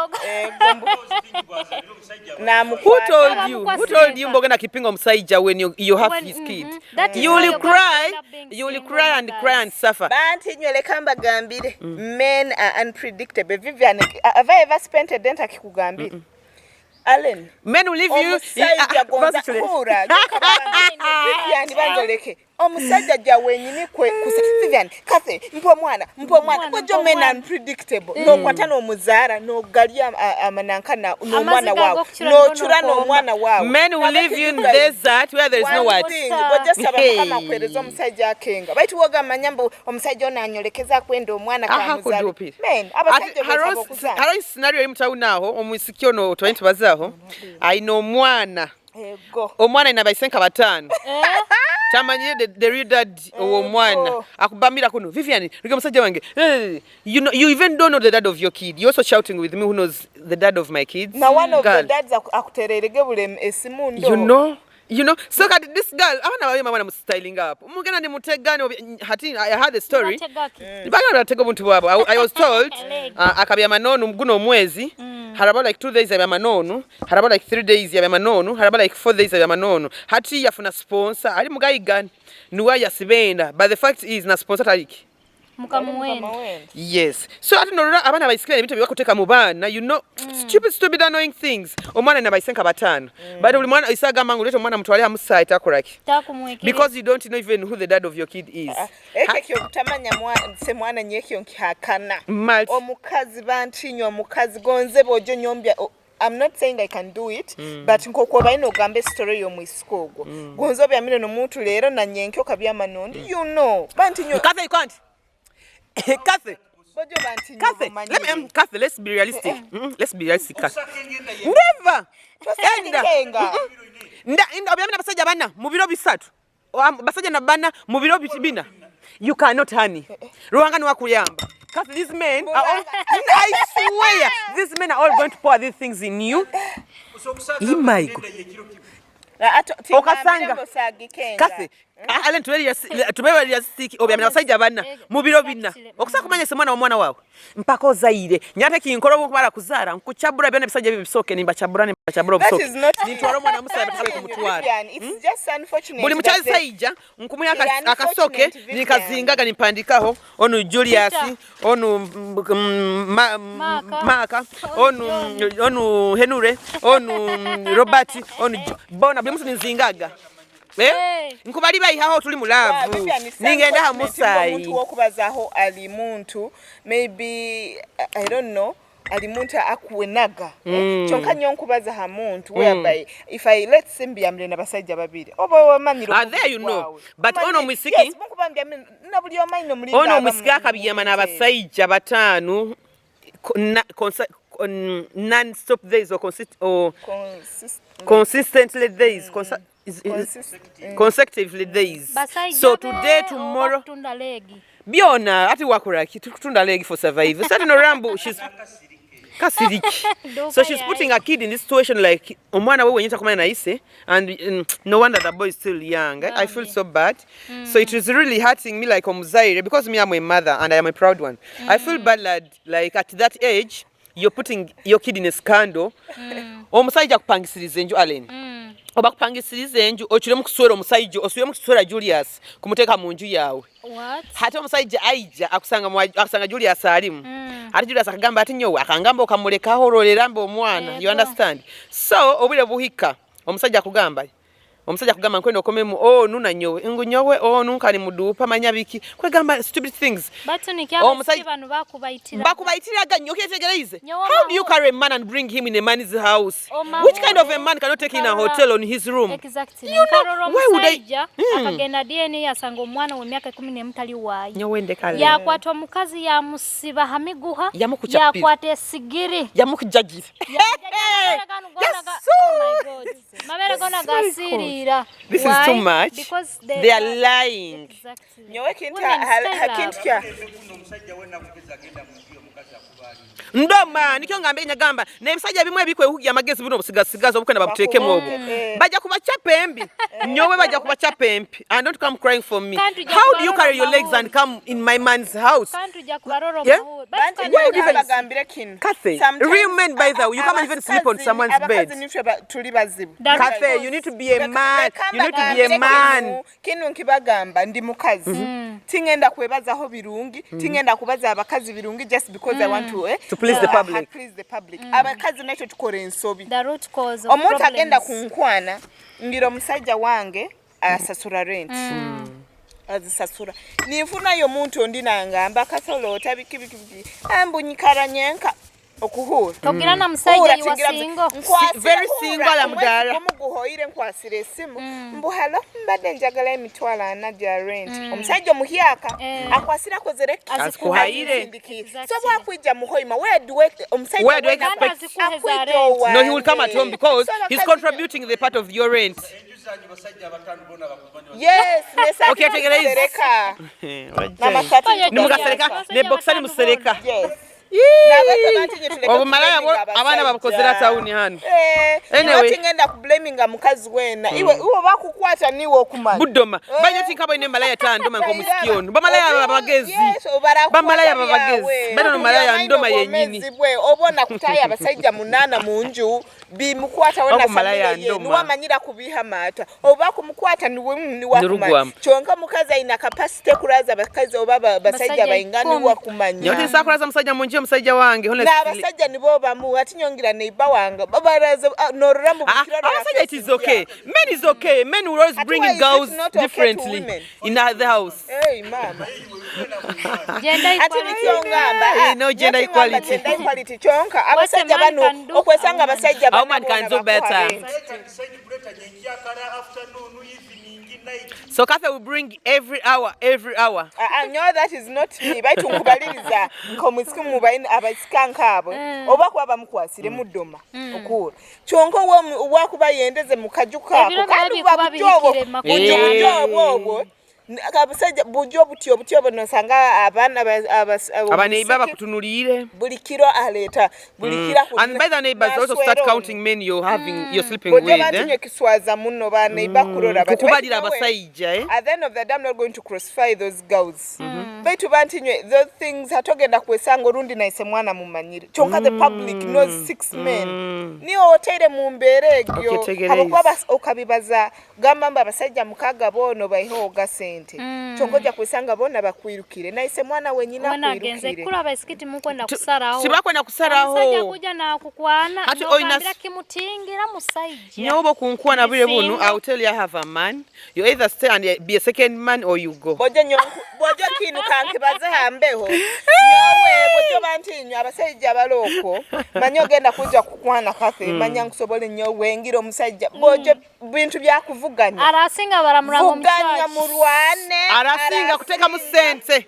Who told you? Who told you mbu ogenda kipinga omusaija when you, you have his kid? You will cry, you will cry and cry and suffer. Bantu inywe leka mbagambire, men are unpredictable. Vivian, have I ever spent a day ntakikugambire? Allen, men will leave you, omusaija agonza kuhura, Vivian, banza oleke. Omusaija ajja wenyini kwe, kusa, Vivian, Cathy, mpa omwana, mpa omwana. But men are unpredictable. Nokwata n'omuzaara, nogalya, a-, amanankana, n'omwana waawe. Nocura n'omwana waawe. Men will leave you in desert where there is no what? One thing, oja saba Mukama akuhereze omusaija akenga. Baitu wogamanya mbu omusaija onu anyolekeza akwenda omwana, kamuzaale. Men, abasaija ati, haroho scenario eri mu town aho, omwisiki onu twali nitubazaho, aine omwana. Ego. Omwana aina baisenka bataano. Eh? Tamanyire the, the real dad ow'omwana. Ego. Akubamira kunu, "Vivian, ruga musajja wange." Eh, you know, you even don't know the dad of your kid. You're also shouting with me who knows the dad of my kids. Na one of the dads aku-, akutererege buli em-, esimu ndo. You know? You know? So kati this girl, abaana babe mabana mu styling up. Mugenda nimutega, ni obi-, hati, I had a story. Nibatega ki? Bagenda batega obuntu bwabo. I, I was told, uh, akabyama n'onu, guno omwezi, haraba like two days abyama n'onu. Haraba like three days yabyama n'onu, haraba like four days yabyama n'onu. Hati yafuna sponsor, ali mugaiga, nuwe ayasibenda. But the fact is, na sponsor taliki. Mukama wenu. Yes. So, hati norora, abaana baisikira ebintu byebakuteka mu baana, you know, stupid, stupid, annoying things. Omwana aina baisenka bataano. But buli mwana, ise agamba ngu, "Leta omwana mutwale ha musayi," takuraki. Because you don't know even who the dad of your kid is. Ah, ekyo kyokutamanya mwa-, se mwana nyekyo nkihakana. Omukazi bantu inywe, omukazi gonze bojo nyombya, o-, I'm not saying I can do it, but nk'oku obaire noogamba story y'omwisiki ogwo. Gonza obyamire n'omuntu leero na nyenkya okabyama n'ondi, you know. Bantu nyo- Cathy, you can't. Cathy. Kathy, let me, um, Kathy, let's be realistic. Mm-mm, let's be realistic, Kathy. Never. Enda. Mm-mm. Nda, nda, obyamire abasajja bana mu biro bisatu. Wa-, basajja na bana mu biro bi-, bina. You cannot, honey. Ruhanga niwe akuyamba. Kathy, these men are all, I swear, these men are all going to pour these things in you. Oh my God. Okasanga. Kathy, ah, Allen, tube realistic, tube realistic, obyamire abasajja bana mu biro bina. Okusa kumanya se mwana wa mwana wawe. Mpaka ozaire. Nyate kinkora obu nkumara kuzaara, nkucabura byona ebisajja ebyo bisoke, nimbacabura, nimbacabura obusoke. Nintwara omwana musaija batakabe kumutwara. Buli mukyaisaija, nkumuha aka-, akasoke, ninkazingaga, nimpandikaho, onu Julius, onu, mm, mm, ma-, mm, Mark, onu, onu Henry, onu, mm, Robert, onu Jo-, bona, buli muntu ninzingaga. Eh? Nkubali baihaho tuli mu love. Ningenda ha musaayi. Omuntu w'okubazaho ali muntu, maybe, I, I don't know, ali muntu akwenaga. Eh? Kyonka nyowe nkubaza ha muntu, whereby, if I, let's say, mbiyamire na basajja babiri. Oba wamanyire omuntu waawe. But ono omwisiki, yes, munkuba mbiyamire, na buli omu aine omulingo abamu. Ono omwisiki akabiyama n'abasajja bataano. Co-, na-, consa-, con-, non-stop days or consist-, or consistently days, consa-, is, is, consecutively days. So today, tomorrow, byona, ati wakora ki? Tukutunda legi for survive. Sati no Rambo, she's kasiriki. So she's putting a kid in this situation, like, omwana we wenyini takumanya na ise, and, mm, no wonder the boy is still young. I, I feel so bad. So it is really hurting me like omuzaire, because me, I'm a mother and I am a proud one. I feel bad, like, like, at that age, you're putting your kid in a scandal. Omusaija akupangisiriza enju, Allen. Oba akupangisiriza enju, ocuremu kuswera omusaija, osubiremu kuswera Julius, kumuteeka mu nju yaawe. Hati omusaija aija, akusanga mwa-, akusanga Julius alimu. Hati Julius akagamba ati, "Nyowe," akangamba, "okamulekaho, orolera mbe omwana." You understand? So, obwire buhika, omusaija akugamba, Omusaija akugamba, "Nkwenda okomemu onu na nyowe." Ngu nyowe onu nkali muduupa, manya biki. Kwegamba stupid things. Batu nikyo abasiki banu bakubaitira. Bakubaitiraga nyo, okyetegereize? How do you carry a man and bring him in a man's house? Which kind of a man cannot take in a hotel on his room? Exactly. You know, why would I? Nkarora omusaija, akagenda D N A, yasanga omwana w'emyaka ikumi n'emu tali waaye. Nyowe ndekale. Yakwata omukazi, yamusiba ha miguha, yakwata esigiri. Yamukujagira. Yamukujagira, amabere ganu gona ga-, oh my God. Amabere gona gasiiriira. This is too much. They are lying. Exactly. Nyowe kintu ha-, ha-, ha kintu kya ndoma, nikyo ngamba, nyagamba, n'ebisajja bimu ebikwehugira amagezi, buno busigasigazi obukwenda babuteekemu obwo. Bajja kubacapa embi. Nyowe bajja kubacapa embi. And don't come crying for me. How do you carry your legs and come in my man's house? Kathy, real men, by the way, you can't even sleep on someone's bed. Kathy, you need to be a man. You need to be a man. Kinu nkibagamba, ndi mukazi. Tingenda kwebazaho birungi, tingenda kubaza abakazi birungi just because I want to, eh, to please the public. Abakazi nakyo tukora ensobi. Omuntu agenda kunkwana, ngira omusajja wange, asasura rent. Azisasura. Ninfunayo omuntu ondi nangamba, "Kasolo, tabiki, biki, biki." Ambu nyikara nyenka okuhura. Togira na musaija, you are single? Very single, I'm dara. Omwezi gumu guhoire nkwasire esimu. Mbu, "Halo, mbadde njagala emitwalo ana gya rent." Omusaija omuhyaka, akwasire akozere ki? Azikuhaire. Azindikiire. So bwakwija muhoima, where do we, omusaija where do we expect? Akwija owange. No, he will come at home because he's contributing the part of your rent. Yes, ne sati. Okay, tegereza. Musereka. Ni mugasereka, ne boxer ni musereka. Yes. Obumalaya bwo, abaana babukozera town hanu. Anyway. Tingenda kublaminga mukazi wena. Iwe, iwe bakukwata niwe okumanya. Budoma. Baitu tinkabona malaya tandoma nk'omusiki onu. Bamalaya babagezi. Bamalaya babagezi. Bano malaya ndoma yenyini. Obona kutaya abasajja munana mu nju. Bimukwata we na family ye, niwe amanyira kubiiha amaata. Obu bakumukwata niwe, niwe akumanya. Kyonka omukazi aine capacity kuraza abakazi oba ba-, basajja bainga, niwe akumanya. Nyowe tinsobora kuraza musajja mu nju y'omusajja wange, honestly. N'abasajja nibo bamu, hati nyongira neighbor wange, babaraza, ah, norora mu bukiro. Abasajja, it is okay. Men is okay. Men will always bring in girls differently in the house. Hey, mama. Gender equality. Ati nikyo ngamba, ah, no gender equality. Gender equality. Kyonka, abasajja banu, okwesanga abasajja How man can do better? So Cathy will bring every hour, every hour. Ah, ah, no, that is not me. Baitu nkubaliriza, nk'omwisiki mubaine abaisiki nk'abo. Obu akuba bamukwasire, mudoma. Okuura. Kyonka owo mu-, obu akuba ayendeze mu kaju kako, kandi buba bujobo, bujobo obwo. N-, abasaija, bujo butyo, butyo, nosanga abaana ba-, abas-, aba neighbor bakutunuliire. Buli kiro aleeta, buli kiro akutunuliire. And by the way, neighbors also start counting men you're having, you're sleeping with, eh? Bujo bantu nyo kiswaza muno, ba neighbor kurora bati. Kukubalira abasaija, eh? At the end of the day, I'm not going to crucify those girls. Baitu bantu nyo, those things, hatogenda kwesanga orundi naise mwana mumanyire. Kyonka the public knows six men. Niyo oteire mu mbeera egyo. Habwokuba bas-, okabibaza, Gamba mbu abasaija mukaaga boona obaiheho oga sente. Kyonka ojja kwesanga boona bakwirukire. Na ise mwana wenyini akwirukire. Kukura abaisiki timukwenda kusaraho. Tibakwenda kusaraho. Omusajja akujja nakukwana, hati nogambira kimutingira musaija. Nyowe obu okunkwana bwire bunu, I will tell you I have a man. You either stay and be a second man or you go. Bwojo nyo-, bwojo kinu kankibaze hambeho. Nyowe, bwojo bantu inywe, abasaija abali okwo, manya ogenda kujja kukwana Cathy, manya nkusobole nyowe, ngira omusajja. Bwojo bintu bya kuvuganya. Arasinga baramuranga omu church. Vuganya, murwane, arasinga kutekamu sente.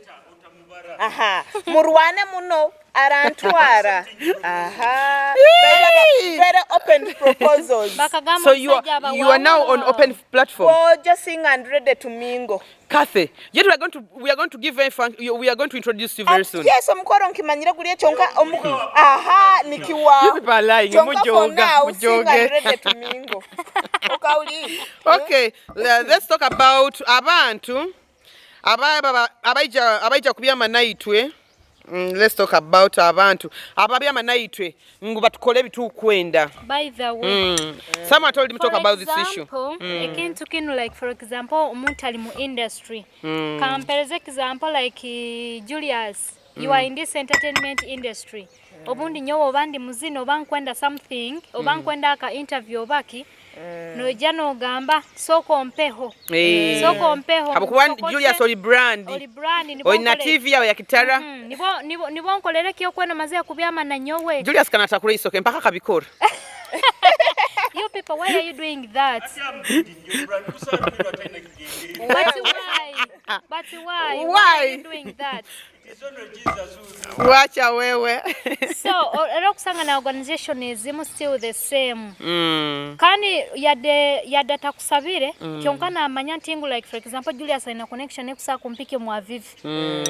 Aha, murwane muno, arantwara. Aha. Very, very open proposals. So you are, you are now on open platform. Bwojo single and ready to mingle. Cathy, yet we are going to, we are going to give her fun, you, we are going to introduce you very soon. Yes, omukoro nkimanyire guli kyonka omu-, aha, nikiwa. You people are lying. Kyonka for now, single and ready to mingle. Okauli? Okay, le-, let's talk about abantu aba-, aba-, abaija, abaija kubyama naitwe. Mm, let's talk about abantu ababyama naitwe ngu batukole ebitukwenda. By the way, someone told me talk about this issue. Ekintu kinu, like, for example, omuntu ali mu industry. Kampereze example, like, eh, Julius, you are in this entertainment industry. Obundi nyowe oba ndi muzini, oba nkwenda something, oba nkwenda aka interview oba ki, noija nogamba, "Sooka ompeho." Eh. Sooka ompeho. Habwokuba Julius oli brand. Oli brand, nibwo oina nkole-, T V yawe ya Kitara. Mhm. Nibwo, nibwo, nibwo nkolere ki okwenda omaze kubyama na nyowe? Julius kana atakuleisa, okay, mpaka akabikora. You people, why are you doing that? But why? But why? Why are you doing that? Wacha wewe. So, o-, era okusanga na organization ezimu still the same. Mm. Kandi yade, yade atakusabire, kyonka namanya nti ngu, like, for example, Julius aina connection ekusa kumpikya omu Avivi.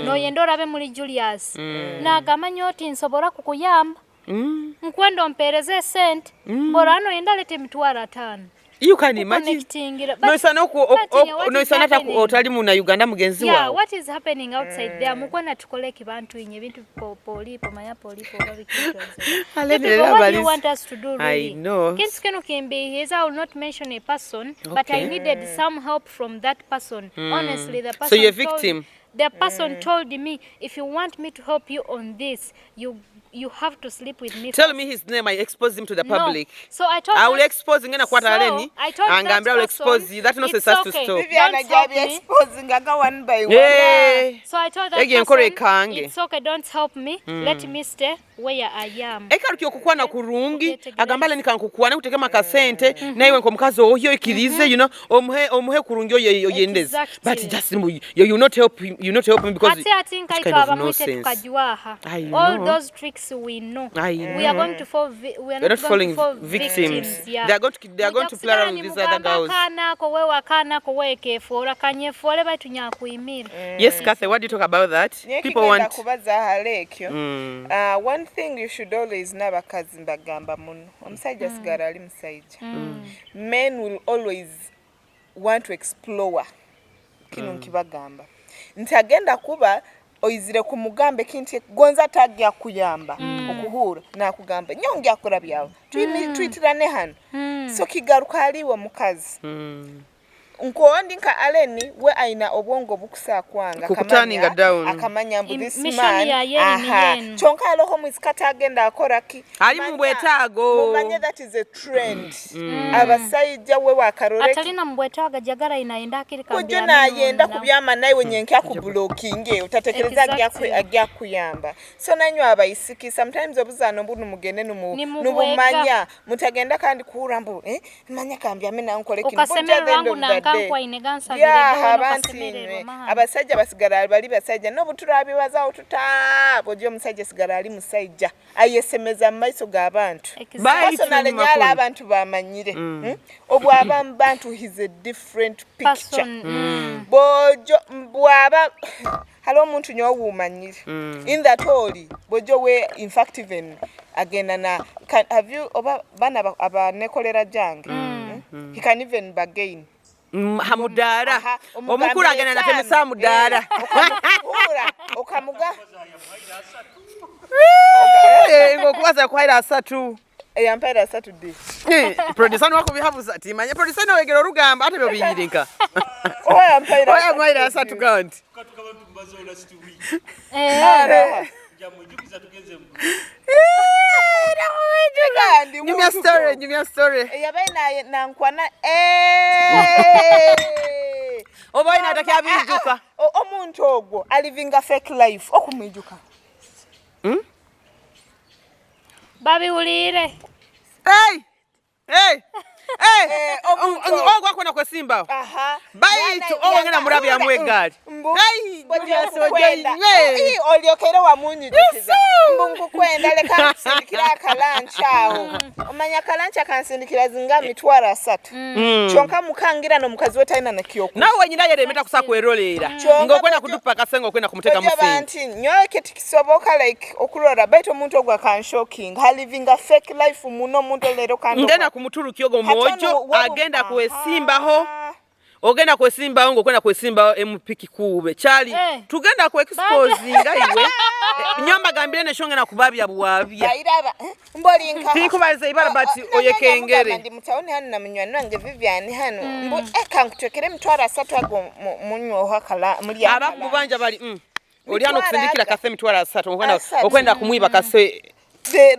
Noyenda orabe muli Julius. Nagamba nyowe tinsobora kukuyamba. Nkwenda ompereze sente. Bora noyenda leta emitwaro ataano. You can imagine. Kuconnectingira. But, noisana oku-, oku-, but, you know, what is happening? Noisana otaku-, otali muna Uganda mugenzi wawe. Yeah, what is happening outside there? Mukwenda tukole ki bantu inywe? Ebintu po-, polipo, manya polipo, oba biki. Aleni, you people, what do you want us to do, really? I know. Kintu kinu kimbihiize, I will not mention a person, but I needed some help from that person. Honestly, the person told, the person told me, "If you want me to help you on this, you you have to sleep with me first." Tell me his name, I expose him to the public. No. So I told that, I will expose, ngenda kwata Aleni, I told that person, angambira, I will expose you. That nonsense has to stop. It's okay. Don't help me. Viviana jabi exposing aga one by one. Eh. So I told that person, "It's okay, don't help me. Let me stay where I am." Ekaruki okukwana kurungi, agamba Aleni kankukwana, kutekemu akasente, naiwe nk'omukazi oyo, ikirize, you know, omuhe, omuhe kurungi oyo, oyo, oyendeze. Exactly. But just, you, you not help him, you not help him because hati, hati, what kind of nonsense? Tukajwaha. I know. All those tricks we know. I know. We are going to fall vi-, we are not going to fall victims. Yeah. They are going to, they are going to play around with these other girls. Akaana ako, wewe akaana ako, wewe kefoora, kanyefoore, baitu nyakwimire. Yes, Cathy, what do you talk about that? People want. Nyowe eki ngenda kubaza hali ekyo. Uh, one thing you should always, n'abakazi mbagamba muno. Omusaija asigara ali musaija. Men will always want to explore. Kinu nkibagamba. Nti agenda kuba oizire kumugamba ekintu eki gonza tagya kuyamba. Okuhurra, nakugamba, "Nyowe ngya kurabyaho. Twimi-, twitirane hanu." So kigaruka hali iwe mukazi. Nkondi nka Allen, we aina obwongo bukusa kwanga. Kukutaninga down. Akamanya mbu this man, aha. Kyonka haroho omwisiki atagenda akora ki? Ali mu bwetaago. Mumanye that is a trend. Abasaija we wakarora ki? Atalina mu bwetaago, ajagara aina ayenda akiri. Ojo nayenda kubyama naiwe nyenkya kublockinge, utatekereza agya ku-, agya kuyamba. So nanywe abaisiki, sometimes obuzaano bunu mugende numu-, nubumanya. Mutagenda kandi kuhurra mbu, eh, manya kambyame nawe nkole kinu. Okasemererwa ngu nanka nkwaine gansabire. Yeah, abantu inywe. Abasaija basigara bali basaija. Nobu turabibazaho tuta, bojo omusaija asigara ali musaija. Ayesemeza mu maiso g'abantu. Personally, nyala abantu bamanyire. Hmm? Obwaba mu bantu, he's a different picture. Bojo, bwaba, hali omuntu nyowe owumanyire. In that oli, bojo we, in fact, even agenda na, can, have you, oba, bana aba, abanekolera jange. Hmm? He can even bargain. Mm, ha mudaara. Aha, omukuru agenda natemesa ha mudaara. Eh, okamuhura, okamuga. Eh, ngokubaza yakuhaire asatu. Eh, yampaire asatu di. Eh, producer nuwe akubihabuza, timanya producer nuwe wegera orugamba, ate byo biyiri nka. Oya, yampaire asatu. Oya, yampaire asatu kandi. Eh. Nyumya story, nyumya story. Eyabaire naye nankwana, eh. Oba oine atakyabiijuka. Ah, ah, o-, omuntu ogwo alivinga fake life, okumwijuka. Hmm? Babihuliire. Hey! Hey! Hey! Eh, omuntu ogu akwenda kwesimbaho. Aha. Baitu ogu ngenda murabyamu egaali. Hey, Julius, ojo inywe. Oli okere wamunyijukiza. Mbu nkukwenda, leka nkusindikire akalanchi aho. Omanya akalanchi akansindikira zinga mitwaro asatu. Kyonka mukangira n'omukazi we taina na kyokulya. Nawe wenyini ayeremeta kusa kwerolera. Kyonka ngokwenda kudupa akasengo, okwenda kumuteka musinga. Bantu, nyowe kiti kisoboka, like, okurora, baitu omuntu ogu akanshokinga. Halivinga fake life muno, omuntu leero kandi ngenda kumuturukya ogu mwojo, agenda kwesimbaho. Ogenda kwesimbaho, ngokwenda kwesimbaho M P Kikuube. Charlie, tugenda kwe-exposinga iwe. Eh, nyowe mbagambire n'enshonga nakubabya buwabya. Bairaba, eh, mboli nka. Tinkubaliza ibara, but oyekengere. Ndi mu town hanu na munywani wange Vivian hanu. Mbu, eh, kankutwekere emitwaro asatu ago mu-, munyweho akala-, mulye akala. Abamu banja bali, mm. Oli hanu okusindikira kase emitwaro asatu, okwenda, okwenda kumwiba kase.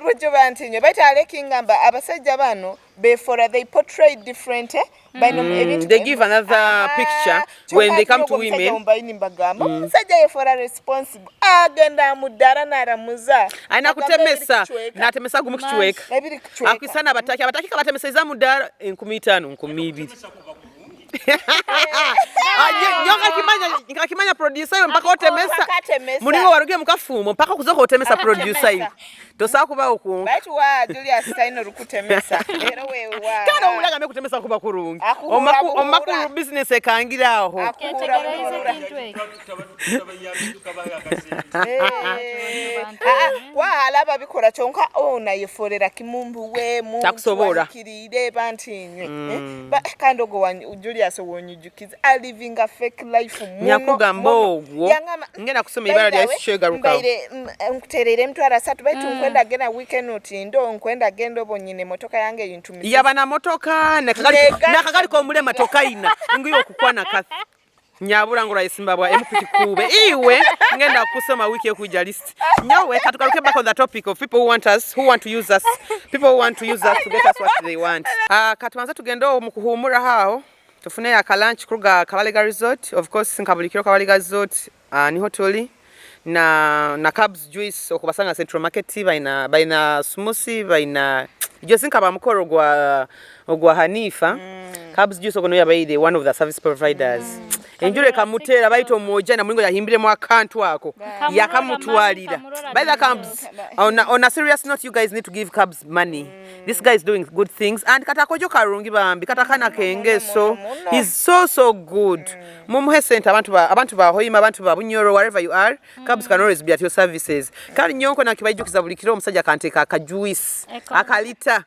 Rwebyo bantu inywe. Baitu aleki ngamba, abasaija banu, befora, they portray different, eh? Baine ebintu, they give another picture when they come to women. Kyonka hati omusajja omubaini mbagamba, omusajja yefora responsible. Agenda ha mudaara naramuza. Aina kutemesa, natemesa gumu kicweka. Ebiri kicweka. Akwisana abataki, abataki kabatemeseza mudaara enkumi itaano, enkumi ibiri. Ah, nyo-, nyowe nkakimanya, nkakimanya producer iwe mpaka otemesa. Mpaka atemesa. Mulingo waruge mu kafumo, mpaka okuza otemesa producer iwe. Tosobora kubaho kwonka. Baitu wa Julius Saino rukutemesa. Era wewe wa. Kandi owulira agambe kutemesa kuba kurungi. Akuhura, omaku-, akuhura. Omakuru business ekangire aho. Akuhura, akuhura. Eh. Ah, ah, kwa hala ababikora kyonka, oh, nayeforera kimu mbu we, muntu takusobora. Wahikiriire, bantu inywe. Eh, ba-, kandi ogu wa Julius owonyijukiza, alivinga fake life muno, muno. Nyakugamba ogwo, yangamba, ngenda kusoma ibara lya Yesu kyegarukaho. By the way, mbaire, mm, nkutereire emitwaro asatu, baitu nkwenda genda weekend otindo, nkwenda genda obu nyine emotoka yange eyintumisize. Yaba na motoka, nakakali, nakakali komulema tokaina. Nguyo kukwana kafi. Nyabura ngu orayesimba bwa M P Kikuube. Iwe, ngenda kusoma week ekwija list. Nyowe, katugaruke back on the topic of people who want us, who want to use us, people who want to use us to get us what they want. Ah, katubanze tugende omu kuhuumura aho, tufuneyo aka lunch kuruga Kabalega Resort. Of course, nka buli kiro Kabalega Resort, ah, niho tuli. Na, na Cubs Juice, okubasanga Central Market, baina, baina smoothie, baina juice nka ba mukoro ogwa, ogwa Hanifa. Cubs Juice ogwo nuwe yabaire one of the service providers. Enjura ekamuteera, baitu omwojo na mulingo yahimbiremu akantu ako. Yakamutwalira. By the Cubs, on a, on a serious note, you guys need to give Cubs money. This guy is doing good things. And kati akojo karungi bambi, kati akana kengeso. Muno, muno, muno. He's so, so good. Mumuhe sente abantu ba, abantu ba Hoima, abantu ba Bunyoro, wherever you are. Cubs can always be at your services. Kandi nyowe nkwo nakibaijukiza buli kiro omusajja akanteeka aka juice, akalita.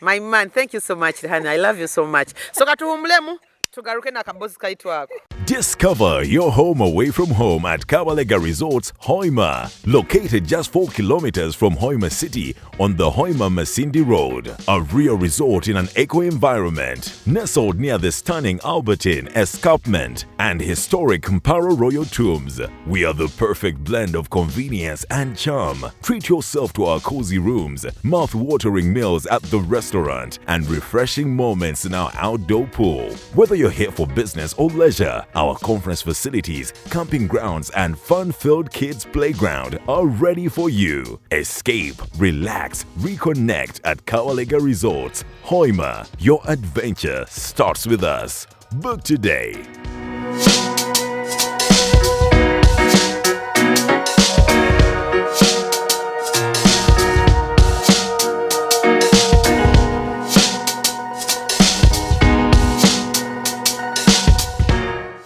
My man, thank you so much, Rihanna. I love you so much. So katuhuumulemu, tugaruke n'akaboozi kaitu ako. Discover your home away from home at Kabalega Resorts, Hoima. Located just four kilometers from Hoima City on the Hoima Masindi Road, a real resort in an eco environment. Nestled near the stunning Albertine Escarpment and historic Mparo Royal Tombs, we are the perfect blend of convenience and charm. Treat yourself to our cozy rooms, mouth-watering meals at the restaurant, and refreshing moments in our outdoor pool. Whether you're here for business or leisure, our conference facilities, camping grounds, and fun-filled kids' playground are ready for you. Escape, relax, reconnect at Kawalega Resorts, Hoima. Your adventure starts with us. Book today.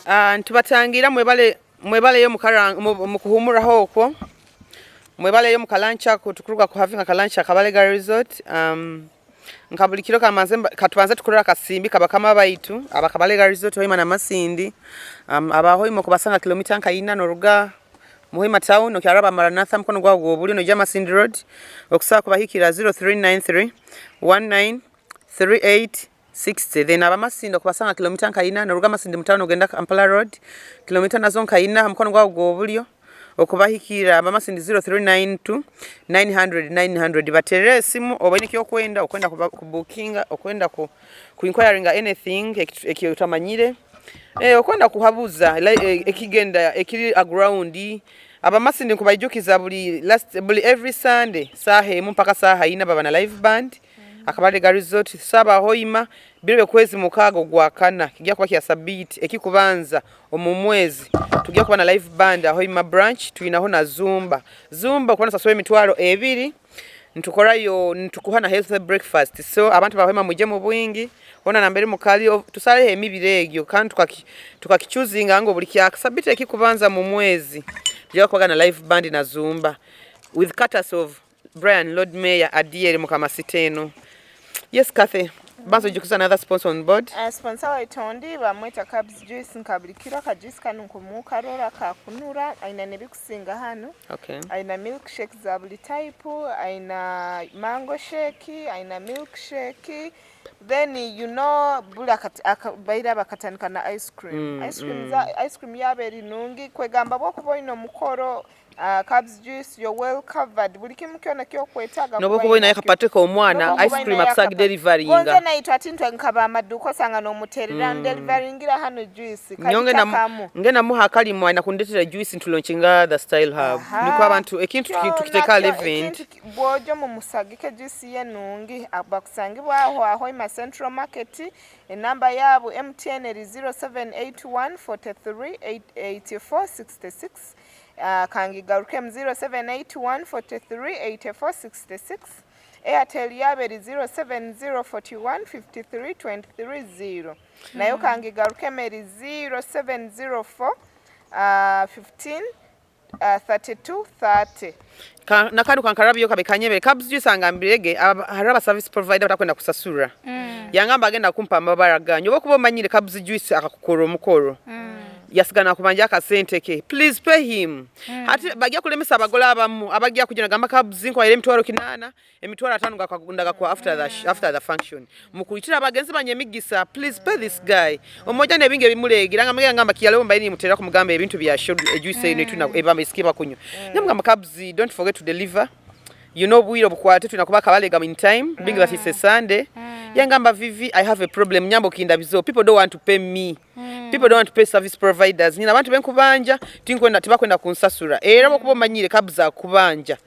Ah, nitubatangira, mwebale, mwebaleyo mu kara-, mu, mu kuhumuraho okwo. Mwebaleyo mu kalancha ako, tukuruga kuhavinga kalancha Kabalega Resort. Um, nka buli kiro kamanze mba-, katubanze tukurora akasimbi ka bakama baitu, aba Kabalega Resort, Hoima na Masindi. Um, aba Hoima okubasanga kilomita nka ina noruga mu Hoima town, okyaraba Maranatha, mukono gwawe gw'obulyo, noija Masindi Road, okusobora kubahikira zero three nine three one nine three eight sixty. Then aba Masindi okubasanga kilomita nka ina, noruga Masindi mu town ogenda Kampala Road, kilomita nazo nka ina, ha mukono gwawe gw'obulyo, okubahikira aba Masindi zero three nine two nine hundred nine hundred. Baterere esimu, oba oine ekyokwenda, okwenda kuba-, kubukinga, okwenda ku, ku inquiringa anything eki-, eki otamanyire. Eh, okwenda kuhabuza, like, eh, ekigenda, ekiri aground. Aba Masindi nkubaijukiza buli last, buli every Sunday, saaha emu mpaka saaha ina baba na live band. Akabalega Resort, Saba Hoima, biro by'okwezi mukaaga ogwa kana, kiija kuba kya Sabiiti, ekikubanza omu mwezi. Tuija kuba na live band, Hoima branch, twinaho na Zumba. Zumba, okuba nosasura emitwaro ebiri, nitukorayo, nitukuha na healthy breakfast. So, abantu ba Hoima mwije mu bwingi, hoona nambere mukali, o-, tusaleho emibiri egyo, kandi tukaki-, tukakichuzinga ngu buli kya Sabiiti ekikubanza mu mwezi, tuija kubaga na live band na Zumba, with cutters of Brian, Lord Mayor, Adieri, Mukama City enu. Yes, Cathy. Banza ojukiza another sponsor on board. Ah, sponsor waitu ondi, bamweta Cubs Juice, nka buli kiro, aka juice kanu nkumukarora, kakunura, aina n'ebikusinga hanu. Okay. Aina milkshake za buli type, aina mango shake, aina milkshake. Then, you know, buli akati-, aka-, baira bakatandika na ice cream. Mm, ice cream mm. Za, ice cream yaba eri nungi, kwegamba bwokuba oine omukoro, Ah, Cubs Juice, you're well covered. Buli kimu kyona kyokwetaaga. Nobu kuba oine akapate k'omwana, ice cream akusa deliveringa. Gonze naitwe ati ntwe nka ba maduuka osanga nomuterera, mm, ndeliveringira hanu juice. Nyowe ngenda mu-, ngenda muha akalimu, aina kundetera juice, ntulaunchinga The Style Hub. Aha. Nukwo abantu, ekintu tuki-, tukiteeka level endi. Bwojo mumusagike juice ye nungi, bakusangibwa aho, aho Hoima Central Market. Enamba yabo M T N eri zero seven eight one four three eight four six six. Ah, kangigarukemu, zero seven eight one four three eight four six six. Airtel yabo eri zero seven zero four one five three twenty three zero. Nayo kangigarukemu eri zero seven zero four, ah, fifteen, ah, thirty two thirty. Ka-, nakanu kankarabyo kabe kanyebere. Cubs Juice angambirege, aba-, haroho aba service provider batakwenda kusasura. Mm. Yangamba agenda kumpa amabara ganyu. Obu okuba omanyire Cubs Juice akakukorra omukoro. Mm. Yasiga nakubanja akasente ke. Please pay him. Mm. Hati bagya kulemesa abagole abamu, abagya kugya nagamba, "Cubs, nkuhaire emitwaro kinaana, emitwaro ataano ngakwa-, ndagakwa after the sh-, after the function." Mukuitira bagenzi banye emigisa, please pay this guy. Omwojo nebingi ebimulegira, nga mugenda ngamba kiyalewo mbaire nimutera kumugamba ebintu bya show, eh, juice eno etuna, mm, ebamba isikiba kunywa. Mm. Nyamugamba, "Cubs, don't forget to deliver." You know, obwire obukwate, twina kuba Kabalega in time, being that it's a Sunday. Mm. Yangamba, "Vivi, I have a problem, nyamba okindabizeho. People don't want to pay me. Mm. People don't want to pay service providers. Nyina abantu benkubanja, tinkwenda, tibakwenda kunsasura. Era obu okuba omanyire, Cubs akubanja.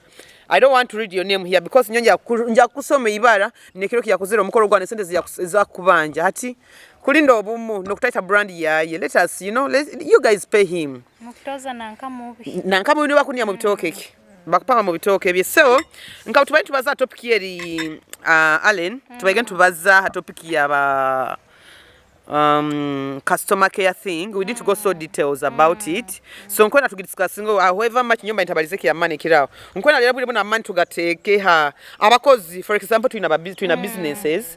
I don't want to read your name here because nyowe nja ku-, nja kusoma ibara, nekiro kiyakozere omukoro gwa, nesente ziyakus-, zakubanja." Hati, kulinda obumu, nokutaita brand yaye. Let us, you know, let, you guys pay him. Mukutoza nanka mubi. Nanka mubi niba kuniya mu bitooke ki? Bakupanga mu bitooke bye. So, nka tubaire tubaza topic eri, ah, Allen, tubaire tubaza ha topic ya ba, um, customer care thing. We didn't go so details about it. So, nkwenda tugidiscussinge, however much nyomba ntabalize kya money kiraho. Nkwenda lero bwire buna money tugateeke ha abakozi, for example, twina ba bus-, twina businesses.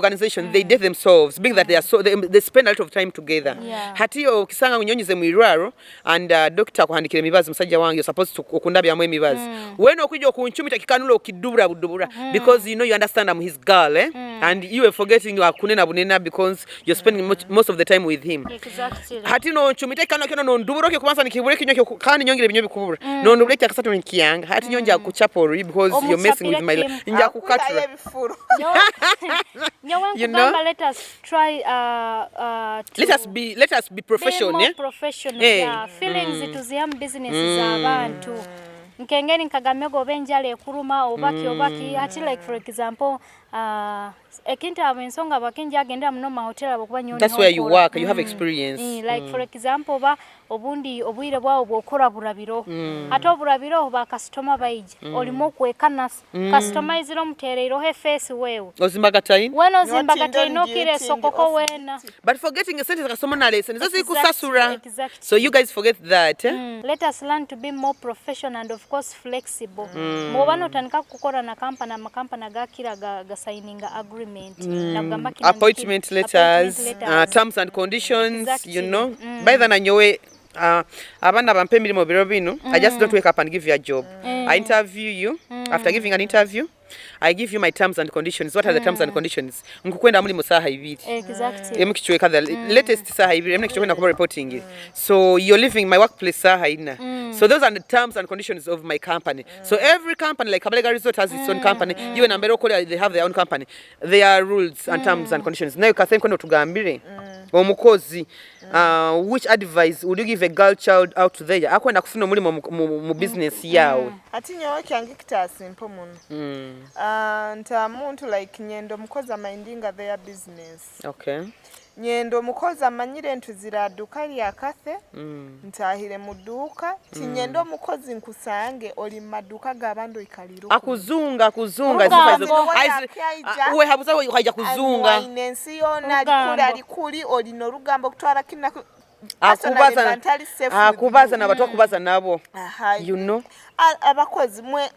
organization, they date themselves, being that they are so, they, they spend a lot of time together. Yeah. Hati okisanga ngu nyonyize mu irwaro and uh, doctor akuhandikira emibazi, musajja wange, you're supposed to okundabyamu emibazi. Wena okwijja okuncumita kikanula okidubura budubura because you know, you understand I'm his girl, eh? And you were forgetting akunena bunena because you're spending much, most of the time with him. Exactly. Hati no nchumita kano kino no nduburo ke kubanza nikibure kinyo kyo kandi nyongire binyo bikubura. No ndubure kya kasatu nikiyanga. Hati nyonja kuchapori because you're messing with my life. Nja kukatura. Nyowe nkugamba, let us try, uh, uh, to let us be let us be professional, be more eh? Professional, eh. Yeah. Feelings tuzihamu business z'abantu. Nkengeri nkagamega oba enjara ekuruma, obaki, obaki. Hati, like, for example, uh, ekintu abo ensonga baki njagendera muno mu mahoteli habwokuba nyowe. That's where you work, you have experience. Eh, like, for example, oba obundi obwire bwawe bwokora burabiroho. Hati oburabiroho ba kasitoma baija. Olimu okwekanasa. Kasitoma aizire omutereireho efeesi wewe. Ozimbagataine? Weena ozimbagataine okira esokoko weena. But forgetting esente za kasitoma na lesson. Nizo ziri kusasura. Exactly. So you guys forget that, eh? Let us learn to be more professional and of course flexible. Mwoba notandika kukora na kampani, amakampani agakira ga, ga signing agreement. Nagamba kinu appointment letters, uh, terms and conditions, exactly. You know. By the way, nanyowe, uh, abana bampa emirimo biro binu, I just don't wake up and give you a job. I interview you. After giving an interview, I give you my terms and conditions. What are the terms and conditions? Nkukwenda muli mu saaha ibiri. Exactly. Emu kichweka the latest saaha ibiri. Emu kichweka kuba reporting. So you're leaving my workplace saaha ina. So those are the terms and conditions of my company. So every company, like Kabalega Resort has its own company. Even Ambero Korea, they have their own company. There are rules and terms and conditions. Nawe Catherine, kwenda otugambire omukozi, uh, which advice would you give a girl child out there akwenda kufuna omulimo mu, mu, mu business yawe? Hati nyowe kyange kitasimpo muno. Ah, nta muntu, like, nyenda omukozi amindinga their business. Okay. Nyenda omukozi amanyire ntuzire ha duuka lya Cathy, ntahire mu duuka. Tinyenda omukozi nkusange oli mu maduuka g'abandi oikalireho. Akuzunga, akuzunga. Orugambo. As if, as if, ah, uwe habuza we, ukaija kuzunga. Aine ensi yoona, ali kuli, ali kuli, oli n'orugambo kutwara kinu na kinu. Personally, mba ntali safe with you. Akubaza na batu akubaza nabo. Aha. You know? Abakozi mwe,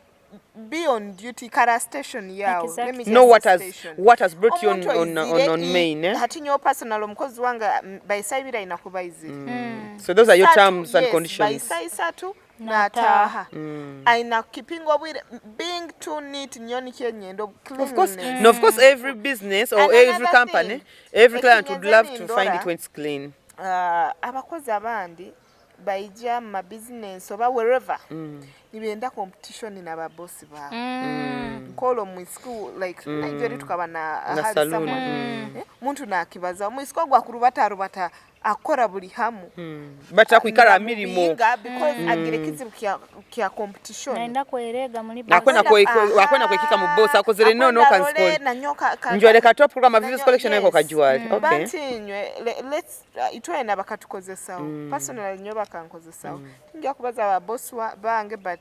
be on duty, ikara station yaawe. Exactly. Know what has, what has brought you on, on, on, on main, eh? Hati nyowe personal omukozi wange, mm, by saa ibiri aina kuba aizire. Mm. So those are your terms and conditions. By saa isatu nataaha. Aina kukipinga obwire, being too neat, nyowe nikyo nyenda, cleanliness. Of course, no, of course every business or every company, every client would love to find it when it's clean. Ah, abakozi abandi baija mu ma business oba wherever, nibenda competition na ba boss baabo. Nk'olwo omwisiki, like, Nigeria tukaba na, na salon. Eh, muntu nakibaza, omwisiki ogu akurubata, arubata, akora buli hamu. Batakwikara ha mirimo. Because agira ekizibu kya, kya competition. Naenda kwerega muli boss. Akwenda kwe-, kwe-, akwenda kwekika mu boss, akozere no, no, kanzikole. Njwale ka top kuruga ma Vivi's collection, nako kajwale. Okay. Bantu inywe, le-, let's, uh, itwena bakatukozesaho. Personally, nyowe bakankozesaho. Tinja kubaza ba boss wa-, bange, but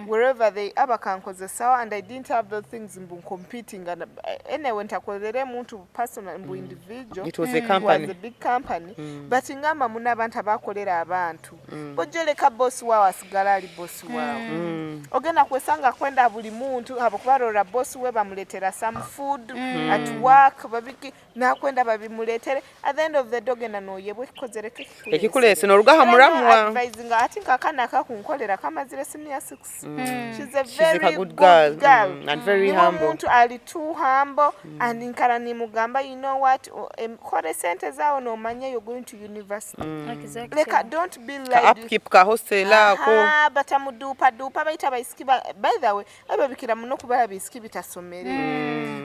wherever they are, bakankozesaho, and I didn't have those things mbu competing. And, uh, anyway, ntakolere muntu personal, mbu individual. It was a company. It was a big company. But ngamba muno abantu abakolera abantu. Bojjo leka boss waawe asigale ali boss waawe. Ogenda kwesanga akwenda buli muntu, habwokuba arora boss we bamuletera some food at work, babiki, nakwenda babimuletere. At the end of the day, ogenda noyebwa ekikozere ki-, ekikuleese, noruga ha muramwa. Advising, hati nka kanu akakunkolera kamazire senior six. She's a very good girl. And very humble. Niwe omuntu ali too humble, and nkara nimugamba, "You know what? O-, em, kora esente zaawe, nomanya you're going to university." Exactly. Leka, don't be like upkeep ka hostel ako. Aha, batamuduupaduupa, baitu abaisiki ba-, by the way, ebyo bikira muno kuba abaisiki bitasomere.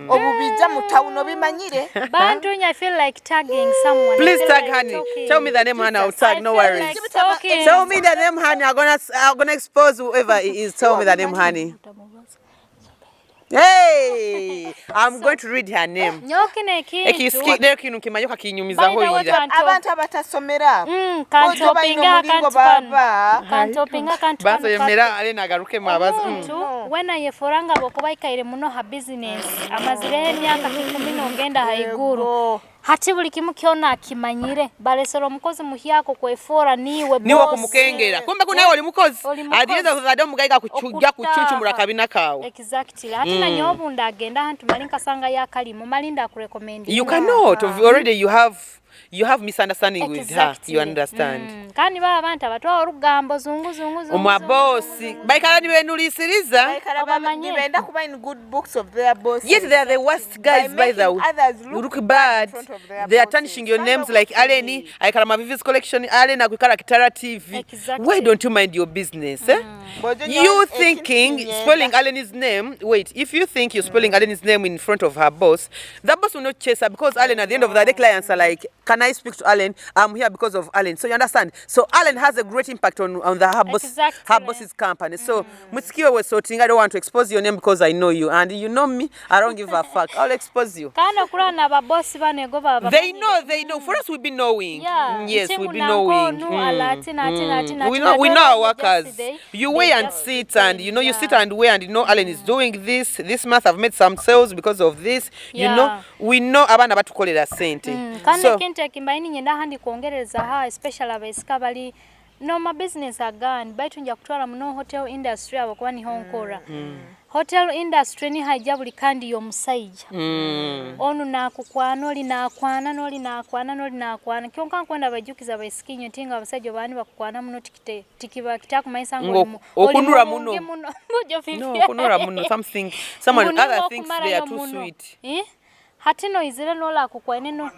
Obu biija mu town, obimanyire? Bantu, I feel like tagging someone. Please tag Honey. Tell me the name, honey. I'll tag. No worries. Tell me the name, honey. I'm gonna, I'm gonna expose whoever it is. Tell me the name, honey. Hey! I'm going to read her name. Nyowe kinu ekintu. Ekisiki, lero kinu nkimanyi okakinyumizaho ira. Abantu abatasomere abo. Mm, kantopinga akantu kanu. Kantopinga akantu kanu. Baza yemera, ale nagaruke mwabaza. Omuntu, wena ayeforanga habwokuba aikaire muno ha business. Amazireho emyaka kikumi nogenda haiguru. Hati buli kimu kyona akimanyire. Balesere omukozi muhyaka okwefoora niiwe boss. Niiwe okumukengera. Kumbe ku naiwe oli mukozi. Oli mukozi. At the end of the day, omugaiga akucu-, akucuncumura akabina kaawe. Exactly. Hati na nyowe obu ndagenda ahantu mali nkasanga yakalimu, mali ndakurecommendinga. You cannot. Already you have You have misunderstanding with her, you understand? Mm. Kandi baba abantu abatwara orugambo zungu zungu zungu. Omwa boss baikara nibenulisiriza. Baikara nibenda kuba in good books of their bosses. Yet they are the worst guys, by the way. Look bad. They are tarnishing your names like Allen. Aikara ma Vivi's collection, Allen akwikara Kitara T V. Why don't you mind your business, eh? You thinking spoiling Allen's name. Wait, if you think you're spoiling Allen's name in front of her boss, the boss will not chase her because Allen, at the end of the day, clients are like, "Can I speak to Allen? I'm here because of Allen." So you understand? So Allen has a great impact on, on the, her boss, her boss's company. So Mutsiki we, we sorting, I don't want to expose your name because I know you and you know me. I don't give a fuck. I'll expose you. Kandi okurora n'aba boss banu ego baba. They know, they know. For us, we be knowing. Yeah. Yes, we be knowing. We know, we know our workers. You weigh and sit and, you know, you sit and weigh and, you know, Allen is doing this. This month I've made some sales because of this. You know, we know abaana batukolera sente. Mm. Kandi so, ekintu ekimbaire ninyenda ahandi kwongereza ha, especially abaisiki abali no ma business agandi, baitu ngya kutwara muno hotel industry habwokuba niho nkora. Hotel industry niho haija buli kandi y'omusaija. Onu nakukwana, oli nakwana, n'oli nakwana, n'oli nakwana. Kyonka nkwenda baijukize abaisiki inywe, tinga abasaija obu baba nibakukwana muno, tikite-, tikiba kitakumanyisa ngu oli mu-, oli murungi muno. Okunura muno. No, okunura muno. Something, someone, other things they are too sweet. Eh? Hati noizire noli akukwaine no.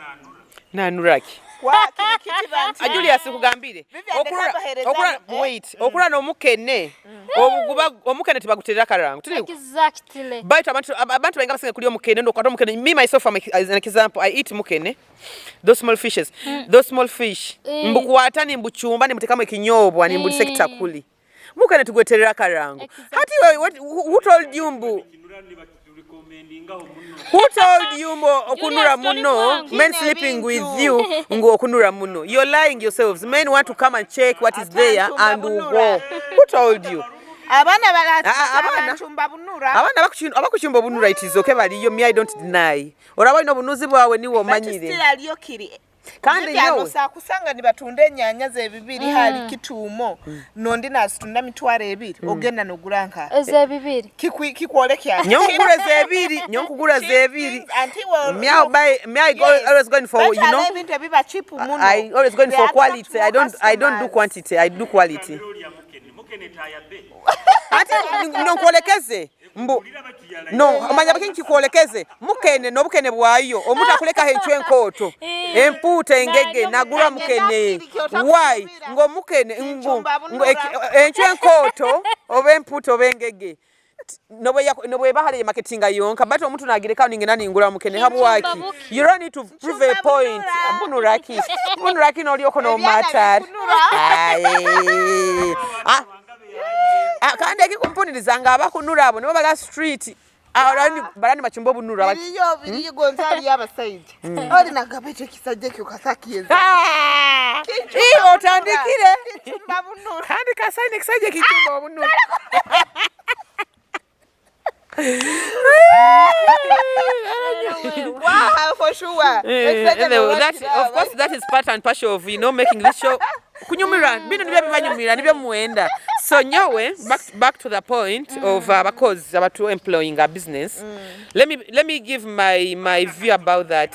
Nanura ki? Kwa kiri kiti bantu. A Julius nkugambire. Okura, okura, wait, okura n'omukene. Obuguba, omukene tibaguterera akarango. Tiri? Exactly. Baitu abantu, ab-, abantu baingi abasinga kulya omukene, ndokwata omukene. Me myself, I'm a, as an example, I eat mukene. Those small fishes. Those small fish. Mbukwata, nimbucumba, nimbutekamu ekinyobwa, nimbulisekita kuli. Mukene tigweterera akarango. Exactly. Hati iwe, what, who, who told you mbu? Who told you mbu okunura muno, men sleeping with you, ngu okunura muno? You're lying yourselves. Men want to come and check what is there and go. Who told you? Abaana bala-, ah, ah, abaana. Abaana bakucumba bunura. Abaana bakucun-, abakucumba obunura, it is okay, baliyo, me, I don't deny. Oraba oine obunuzi bwawe niwe omanyire. But still aliyo kiri. Kandi nyowe kusanga nibatunda enyanya z'ebibiri hali Kituumo, nondi nazitunda mitwaro ebiri, ogenda nogura nka ez'ebibiri. Kikwolekya nyowe nkugura ez'ebiri. Nyowe nkugura ez'ebiri. Me, I buy, me, I go, always going for, you know, ebintu ebiba cheap muno. I always going for quality. I don't, I don't do quantity, I do quality. Ati nonkwolekeze. Mbu, no, omanya biki nkikwolekeze? Mukene n'obukene bwayo. Omuntu akulekaho encwe enkooto, empuuta, engege, nagura mukene. Why? Ngu omukene, ngu, ngu eki-, encwe enkooto, oba empuuta, oba engege. Nobweya-, nobweba hali marketing yonka, but omuntu nagirekaho, ningenda ningura mukene. Habwaki? You don't need to prove a point. Bunuraki. Bunuraki noli oko no matter. Aye. Ah. Ah, kandi ekikumpuniriza ngu abakunura abo nibo bali ha street. Ah, barani, barani bacumba obunura bati. Biriyo, biriyo, gonza hali abasaija. Oli nagaba ekyo kisajja ekyo kasakiyeza. Ah! Ii, otandikire. Kandi kasaine ekisajja ekicumba obunura. Wow, for sure. Eh, exactly. That, of course, that is part and parcel of, you know, making this show. Kunyumira, bino nibyo bibanyumira, nibyo mwenda. So nyowe, back, back to the point of, uh, abakozi abatu employing a business. Let me, let me give my, my view about that.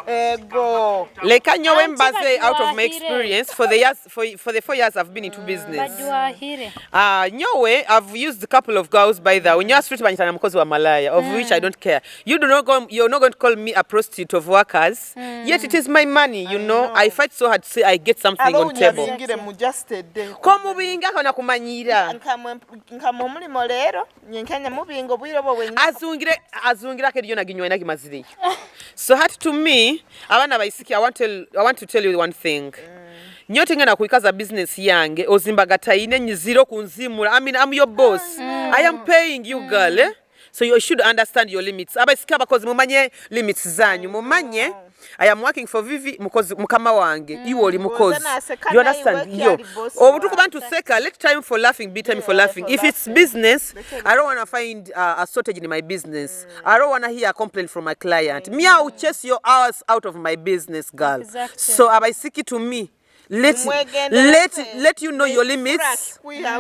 Ego. Leka nyowe mbaze out of my experience for the years, for, for the four years I've been into business. Ah, nyowe, I've used a couple of girls, by the way. Nyowe street banyita na mukozi wa malaya, of which I don't care. You do not go, you're not going to call me a prostitute of workers. Yet it is my money, you know. I fight so hard to say I get something on table. Ko mubinga ko nakumanyira. Nkamwe omulimo leero, nyenkya nyamubinga obwire obwo bwenyini. Azungire, azungire akeri yona ginywa nagi mazireyo. So hati to me, abaana baisiki, I want tell, I want to tell you one thing. Nyowe tingenda kwikaza business yange, ozimbagataine, nyizire okunzimura. I mean, I'm your boss. I am paying you, girl, eh? So you should understand your limits. Abaisiki abakozi mumanye limits zanyu. Mumanye, I am working for Vivi, mukozi, mukama wange. Iwe oli mukozi. You understand? Yo. Obu tukuba ntuseka, let time for laughing be time for laughing. If it's business, I don't wanna find, uh, a shortage in my business. I don't wanna hear a complaint from my client. Me, I will chase your ass out of my business, girl. So, abaisiki to me, let, let, let you know your limits. Yeah?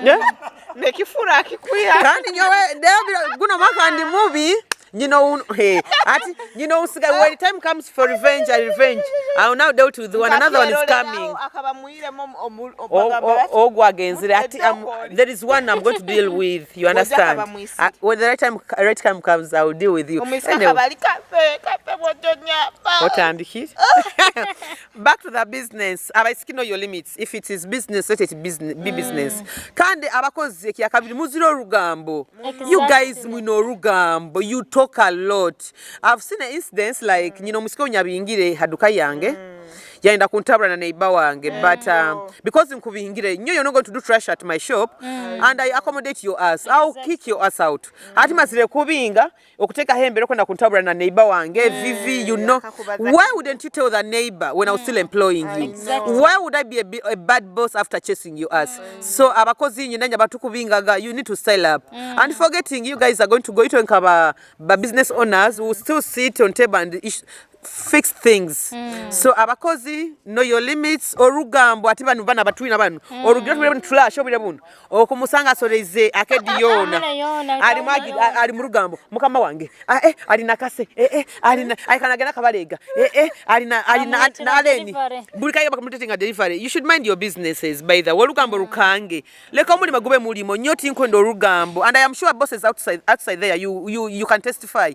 Nekifura kikwiha. Kandi nyowe, lero biro, guno mwaka ndi mubi. Nyina ou-, hey, ati, nyina ousigaye, when time comes for revenge, I revenge. I will now deal with one. Another one is coming. Akaba mwiremu omu-, omu-, O-, bagamba o-, bati, ogu agenzire, ati, "I'm, there is one I'm going to deal with." You understand? Akaba mwisiki. Uh, when the right time, right time comes, I will deal with you. Omwisiki. Anyway. Akaba ali kafe, kafe, bojo nyapa. Otandikire. Back to the business. Abaisiki, know your limits. If it is business, let it business, be business. Kandi abakozi, ekyakabiri, muzire orugambo. You guys, exactly, mwine orugambo. You talk a lot. I've seen incidents like, nyina omwisiki ou nyabingire ha duka yange. Yayenda kuntabura na neighbor wange, but, um, because nkubingire, nyowe, you're not going to do trash at my shop, and I accommodate your ass. I'll kick your ass out. Hati mazire kubinga, okutekaho embere, okwenda kuntabura na neighbor wange, Vivi, you know. Why wouldn't you tell the neighbor when I was still employing you? Exactly. Why would I be a, bi-, a bad boss after chasing your ass? So, abakozi, nyina nyaba tukubingaga, you need to style up. And forgetting you guys are going to go, itwe nkaba ba business owners, we will still sit on table and ish-, fix things. So, abakozi, know your limits, orugambo, ati banu, bana batwina banu. Orugero tubire bunu, tulash obire bunu. Okumusanga asoreize akedi yona. Amara yona, ali magi-, a-, ali mu rugambo. Mukama wange. Ah, eh, ali na kase. Eh, eh, ali na, ali kanagenda kabalega. Eh, eh, ali na, ali na, na aleni. Buli kaiba bakamutetinga delivery. You should mind your businesses, by the way. Orugambo rukange. Leka omulimo gube mulimo. Nyowe tinkwenda orugambo. And I am sure bosses outside, outside there, you, you, you can testify.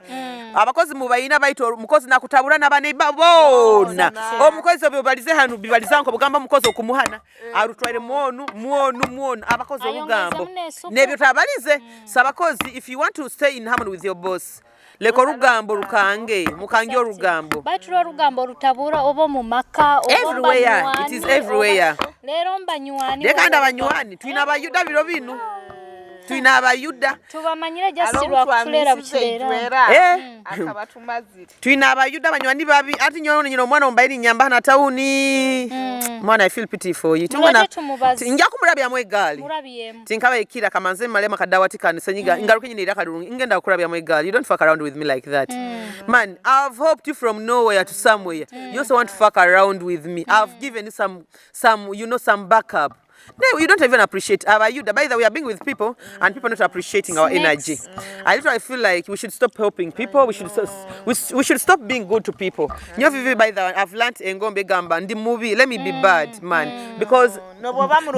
Abakozi mubaina baitu, omukozi nakutabura na baneighbor bona. Bona. Omukozi obyo balize hanu, bibaliza nko bugamba omukozi okumuhana. Arutware mwonu, mwonu, mwonu. Abakozi orugambo. Nebyo tabalize. So abakozi, if you want to stay in harmony with your boss, leka orugambo rukange, mukange orugambo. Baitu rwo orugambo rutabura oba omu maka, oba omu banywani, it is everywhere. Leero omu banywani. Leka nda banywani, twina abayuda biro binu. Twina abayuda. Tubamanyire just lwa kuculera buculera. Eh. Akaba tumazire. Twina abayuda banywani babi, ati nyowe nyina omwana ombaire ninyamba hanu ha tauni. Mwana, I feel pity for you. Tinja kumurabyamu egaali. Murabyemu. Tinkaba ikira kamanze malema kadawa tikanisa nyiga. Ngaruke nyine iraka lirungi. Ngenda kurabyamu egaali. You don't fuck around with me like that. Man, I've helped you from nowhere to somewhere. You also want to fuck around with me. I've given you some, some, you know, some backup. No, you don't even appreciate Abayuda. By the way, we are being with people and people not appreciating our energy. I literally feel like we should stop helping people. We should stop, we, we should stop being good to people. Nyowe Vivi, by the way, I've learnt engombe egamba, ndi mubi, let me be bad, man. Because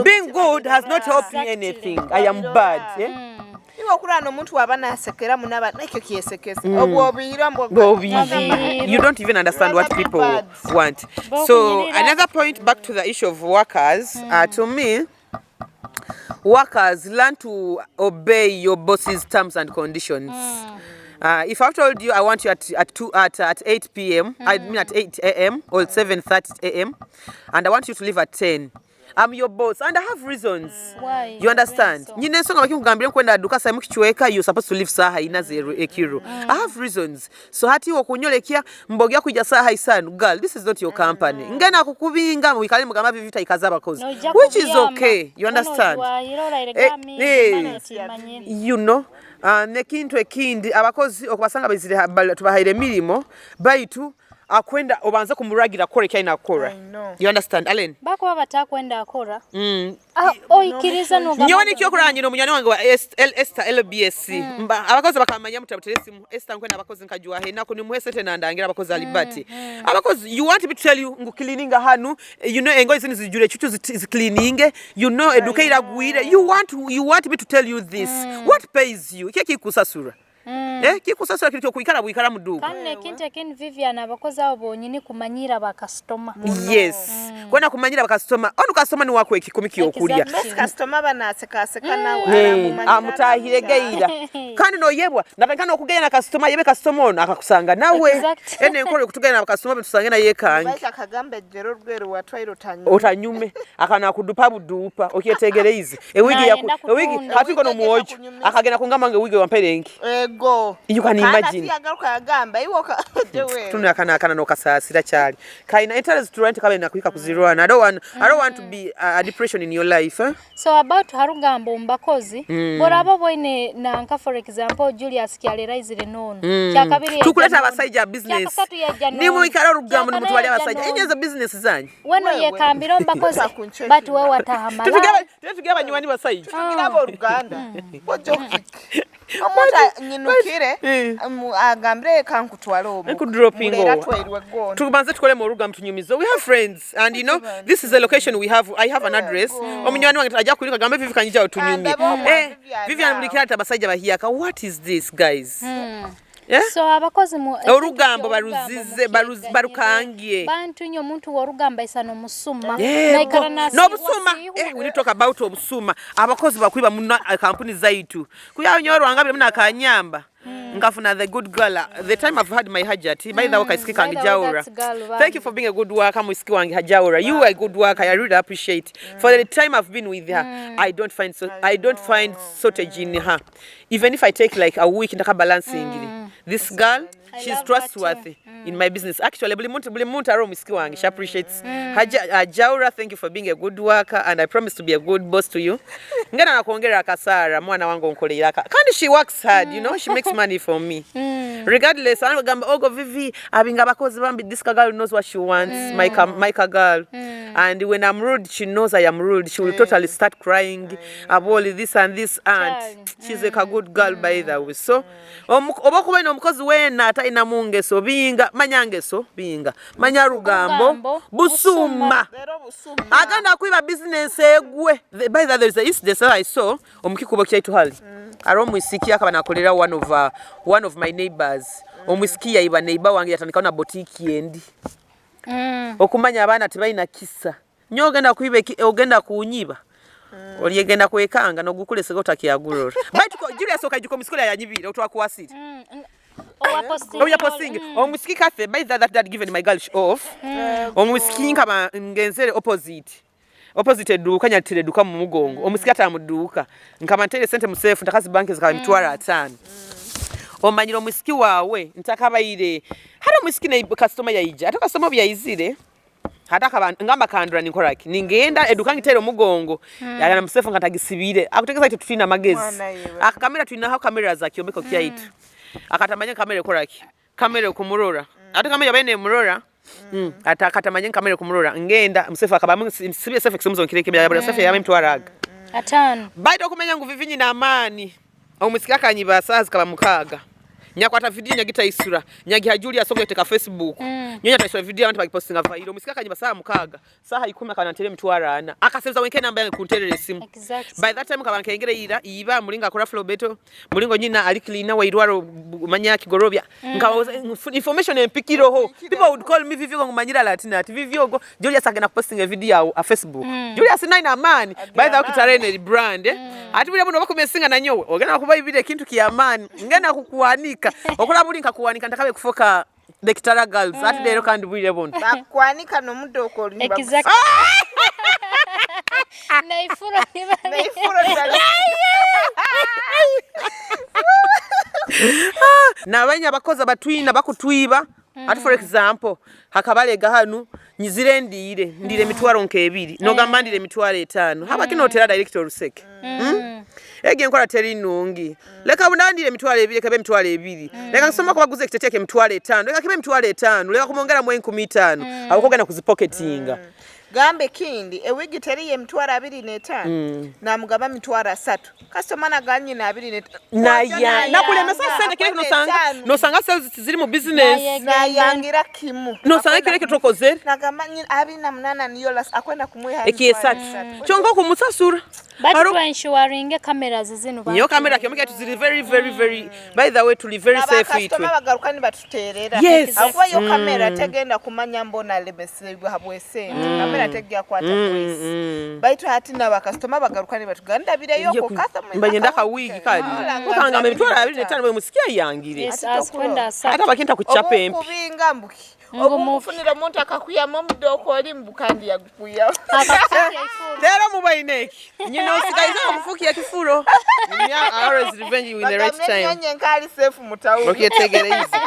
being good has not helped me anything. I am bad. Eh? Iwe okurora n'omuntu waba nasekeramu naba, nekyo kyesekesa. Obwo obiira mbo. Obwo obiira. You don't even understand what people want. So, another point, back to the issue of workers, uh, to me, workers, learn to obey your boss's terms and conditions. Uh, if I've told you I want you at, at two, at, at eight p m, I mean at eight a m or seven thirty a m, and I want you to leave at ten, I'm your boss and I have reasons. Why? You understand? Nyine ensonga lwaki nkugambire nkwenda duka saa emu kicweka, you're supposed to leave saaha ina zero ekiro. I have reasons. So hati iwe okunyolekya, mbu ogya kwija saaha isanu. Girl, this is not your company. Ngenda kukubinga, mwikale mugamba Vivi taikaza abakozi. Which is okay. You understand? Eh, eh. You know, ah, n'ekintu ekindi, abakozi okubasanga baizire ha, bal-, tubahaire emirimo, baitu akwenda obanze kumuragira kukora eki aine kukora. I know. You understand, Allen? Bakuba batakwenda akora. Mm. Ah, oikiriza nogamba. Nyowe nikyo kurora nyine omunywani wange wa Est-, El-, Esther L B S. Mba, abakozi bakamanya mutabutere esimu. Esther, nkwenda abakozi nkajwaho enaku, nimuhe sente nandangira abakozi Alibati. Abakozi, you want me to tell you ngu cleaninga hanu, eh, you know, engoye zinu zijura ecucu ziti-, zicleaninge, you know, eduka iragwire. You want, you want me to tell you this? What pays you? Ki ekikusasura? Eh, kikusasura kiri kyokwikara bwikara mu duuka. Kandi n'ekintu ekindi, Vivian, abakozi abo bonyini kumanyira bakasitoma. Yes. Kwena kumanyira bakasitoma. Onu kasitoma niwe akuha ekikumi ky'okulya. Exactly. Best customer aba nasekaseka nawe, aramumanyira, amutahire gaira. Kandi noyebwa, natandika n'okugenda na kasitoma, yebe kasitoma onu akakusanga nawe. Exactly. Enu enkora y'okutugenda na bakasitoma, betusange naye ekange. Baitu akagamba ejjero rwe rwatwaire otanyume. Otanyume. Akanakudupa budupa, okyetegereize. Ewigi yaku-, ewigi, hati nkono mwojo, akagenda kungamba ngu ewigi wampaire enki? Ego. You can imagine. Kandi ati yagaruka yagamba, iwe oka-, Joel. Tunu akana, akana nokasasira kyali. Kaina interest to rent kabe nakuhika kuzirwana. I don't want, I don't want to be a, a depression in your life, eh? So about harugambo omu bakozi, bworaaba oboine nanka, for example, Julius kyaleraizire nono. Kyakabiri yaija tukuleta nono. Abasaija business. Kyakasatu yaija nono. Nimwikara orugambo nimutwalya abasaija. Kyakana yaija nono. Enye ezo business zanyu. Wewe noyekambira omu bakozi, but wewe wataha malaya. Tutugira, tutugira abanywani basaija. Tutugira abo Uganda. Bojo kick. Omuntu anyinukire, eh, mu-, agambire, "Kankutwale omu." Nkudropinga owa. Atwairwe gona. Tubanze tukolemu orugambo tunyumize. We have friends, and you know, this is a location we have. I have an address. Omunywani wange ajja kwiruka, agambe, "Vivi, kanyijaho tunyumye." Eh, Vivian, buli kiro ati abasajja bahiyaka. What is this, guys? Eh? So, abakozi mu, orugambo baruzize, baruz-, barukangye. Bantu, nyo omuntu w'orugamba isa n'omusuma. Yego. N'obusuma. Eh, we need to talk about obusuma. Abakozi bakwiba muno, eh, kampuni zaitu. Kuyaho nyowe Rwangabire muno akanyamba. Nkafuna the good girl. The time I've had my Hajati, by the way, kaisiki kange Jaura. Thank you for being a good worker, mwisiki wange Hajaura. You are a good worker. I really appreciate. For the time I've been with her, I don't find so, I don't find shortage in her. Even if I take, like, a week, ndaka balancing. This girl, she's trustworthy in my business. Actually, buli muntu, buli muntu ari omwisiki wange, she appreciates. Haja-, Hajaura, thank you for being a good worker, and I promise to be a good boss to you. Ngenda nakwongera akasara, mwana wange onkoleire aka. Kandi she works hard, you know, she makes money for me. Regardless, anagamba, "Ogo Vivi, abinga abakozi bambi, this girl knows what she wants, my ka-, my ka girl." And when I'm rude, she knows I am rude. She will totally start crying, "Aboli this and this, aunt." She's a good girl, by the way. So, omu-, obu okuba oine omukozi weena atainamu ngeso, binga, manya ngeso, binga, manya rugambo, busuma. Agenda kwiba business egwe. The, by the, there's a incident that I saw, omu kikubo kyaitu hali. Haroho omwisiki akaba nakolera one of, uh, one of my neighbors. Omwisiki yaiba neighbor wange, yatandikaho na boutique endi. Okumanya abaana tibaina kisa. Nyowe ogenda kwiba eki-, ogenda kunyiba? Oli egenda kwekanga, nogukulesega otakyagurora. Baitu ko, Julius, okaijuka omusiki oli ayanyibire, otwakwasire? Owa posting. Owa posting. Omwisiki Cathy, by the, that dad given my girl sh-, off. Omwisiki nkaba ngenzere opposite. Opposite eduuka, nyatire eduuka mu mugongo. Omwisiki ataaha mu duuka. Nkaba ntaire sente mu sefu, ntakazi bank zikaba emitwaro ataano. Omanyire omwisiki waawe, ntakabaire. Hali omwisiki na customer yaija. Ate customer obu yaizire, hati akaba ngamba kandora ninkora ki? Ningenda eduuka ngitaire omugongo. Yagenda mu sefu nka tagisibire. Akutegeeza ati, "Tutwine amagezi." Akakamera twinaho kamera za kyombeko kyaitu. Akatamanya kamera ekora ki? Kamera okumurora. Ate kamera yaba nemurora. Ati akatamanya kamera okumurora. Ngenda, mu sefu akaba amu-, si-, sibye sefu ekisumuzo nkireke, bya, bya sefu yaba emitwaro aga. Ataano. Baitu okumanya ngu Vivi nyina amaani. Omwisiki akanyiba saaha zikaba mukaaga. Nyakwata video nyagitaisura. Nyagiha Julius ogwo yateka Facebook. Nyowe nyataisura video abantu bagipostinga viral. Omwisiki akanyiba saaha mukaaga. Saaha ikumi akaba nanteera emitwaro ana. Akaseruza wenka enamba yange kunterera esimu. Exactly. By that time nkaba nkengere ira, iba, mulingo akora floor beto, mulingo nyina ali cleaner wa irwaro, bu-, manya kigorobya. Nkaba nfu-, information empikireho. People would call me, "Vivi ogo ngumanyira lati nati. Vivi ogo, Julius agenda kupostinga video yawe a Facebook." Julius naina amaani. By the way, Kitarene eri brand, eh? Ati buli bunu bakumesinga na nyowe. Ogenda kuba ibire ekintu ky'amaani. Ngenda kukwanika. Okora buli nkakuwanika ntakabe kufoka The Kitara girls, ati leero kandi bwire bunu. Bakwanika n'omudooko oli nibagusika. Exactly. Naifuro niba- Naifuro niba- N'abaine abakozi abatwina bakutwiba. Ati, for example, hakabalega hanu, nyizire ndiire, ndiire emitwaro nk'ebiri. Nogamba ndiire emitwaro etaano. Habwaki notera direct oruseke? Hmm? Egi enkora teri nungi. Leka bundaba ndiire emitwaro ebiri, leka ebe emitwaro ebiri. Leka kasitoma kuba aguze ekiteteyi ky'emitwaro etaano, leka kibe emitwaro etaano, leka kumwongeramu enkumi itaano. Habwokuba ogenda kuzipoketinga. Gamba ekindi, ewigi teri y'emitwaro abiri n'etaano, namugaba emitwaro asatu. Kasitoma naganyina abiri n'etaano. Naya-, nakulemesa sente, kiri nosanga, nosanga sales tiziri mu business. Nayangira kimu. Nosanga kiri ekyo tokozere. Nagamba nyina abiri na munaana niyo last, akwenda kumwiha emitwaro esatu. Kyonka okumusasura. But aro- tu ensuringe cameras zinu. Nyo bantu. Camera kyomo kyaitu ziri very, very, very, by the way, tuli very safe itwe. Customer bagaruka nibatuterera. Yes. Ahabwokuba yo camera tegenda kumanya mbona alemesebwe habw'esente. Camera tegya kwata kwesi. Baitu hati n'aba customer bagaruka nibatugamba, "Ndabireyo ko, customer." Mbanye ndaka wigi kali. Mukangamba emitwaro abiri n'etaano bwe musiki ayangire. Yes, ati akwenda asatu. Ati abakinta kucapa empi. Obukubinga mbuki? Obu mukufunira omuntu akakwihamu omudooko oli mbu kandi yagukuyaho. Akakufukya ifuro. Leero mubaine ki? Nyina osigaize okufukya ekifuro. Yeah, I always revenge you in the right time. Bagamba emyanya enkali safe mu town. Okyetegereize.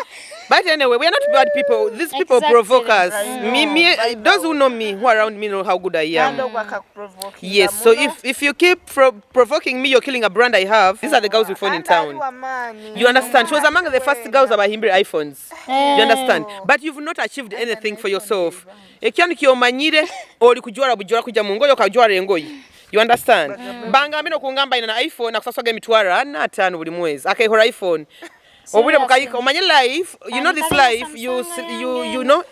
But anyway, we are not bad people. These people provoke us. Exactly. Me, me, those who know me, who are around me know how good I am. Kandi ogu akakuprovokinga muno. Yes, so if, if you keep pro-, provoking me, you're killing a brand I have. These are the girls we found in town. Kandi ali wa maani. You understand? She was among the first girls abahimbire iPhones. You understand? But you've not achieved anything for yourself. Ekyo nikyo omanyire, oli kujwara bujwara kuja mu ngoye, okajwara engoye. You understand? Bangambire okungamba aina na iPhone, akusaswaga emitwaro ana, ataano buli mwezi. Akaihura iPhone. Obwire bukahika, omanye life, you know this life, you s-, you, you know,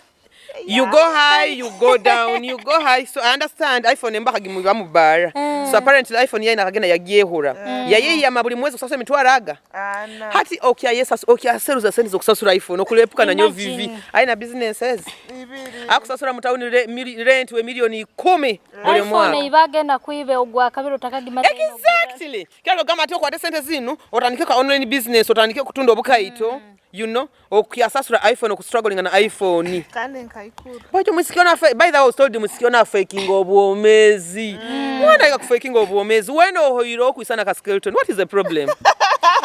you go high, you go down, you go high. So I understand iPhone emba akagimwiba mu bara. So apparently iPhone yaina akagenda yagyehura. Yayeyama buli mwezi kusasura emitwaro aga. Ana. Hati okya yesas-, okya seruza sente zokusasura iPhone, okulepuka na nyo vivi. Imagine. Aina businesses. Ibiri. Akusasura mu town re-, mili-, rent we milioni ikumi buli mwaka. Iba agenda kwiba ogwa kabiri otakagimaze. Exactly. Kero gamba ati okwate sente zinu, otandike ka online business, otandike kutunda obukaito, you know, okuyasasura iPhone, okustrugglinga na iPhone. Kandi nkaikuru. Bwekyo mwisiki ona fe-, by the way, I was told mwisiki ona faking obwomezi. Mwana aika kufaking obwomezi. Wena ohoire okwisana ka skeleton. What is the problem?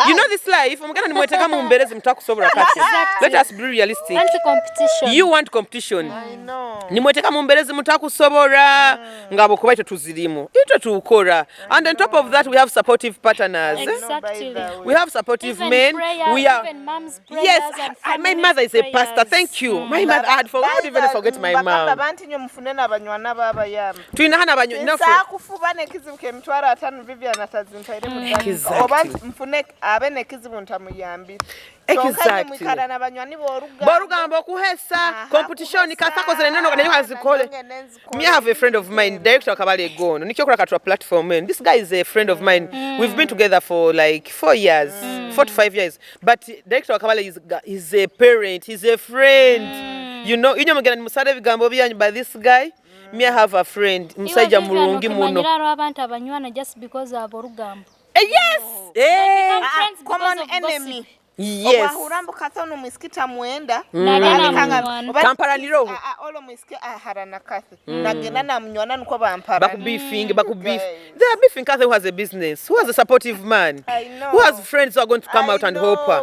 You know this life, omugenda nimweteka mu mberezi mutakusobora kati. Exactly. Let us be realistic. Anti competition. You want competition. I know. Nimweteka mu mberezi mutakusobora, ngabo kuba itwe tuzirimu. Itwe tukora. And on top of that, we have supportive partners, eh? Exactly. We have supportive men. Even prayer, we are even mom's prayers. Yes, and I, my family mother is a pastor. Prayers. Thank you. My mother, I had for-, I would even forget my mom. Bagamba bantu nyo mufune n'abanywani ababayamba. Tuyina hano abanywa-, no, for- Nsa kufuba n'ekizibu k'emitwaro ataano Vivian atazintaire mu bank. Exactly. Oba mfune abe n'ekizibu ntamuyambire. Kyonka nyowe mwikara na banywani b'orugamba. B'orugamba okuhesa, aha, competition, kuhesa, katakozere neno, neno azikole. Me, I have a friend of mine, director wa Kabalega ono. Nikyo kora katwa platform eno. This guy is a friend of mine. We've been together for like four years, four to five years. But director wa Kabalega is, is a parent, he's a friend. You know, inyo mugenda nimusara ebigambo byanyu, but this guy, me, I have a friend, musajja murungi muno. Iwe Vivian, okimanyira haro abantu abanywana just because of orugamba. Eh, yes! Eh. They become friends because of gossip. Ah, common enemy. Yes. Obwahurra mbu Cathy onu mwisiki tamwenda, nagenda namunywana. Kampala niroho. Ah, ah, olo mwisiki ahara na Cathy. Nagenda namunywana nukwo bampara. Bakubeefing, bakubeef-, they are beefing Cathy who has a business, who has a supportive man, I know, who has friends who are going to come out and help her.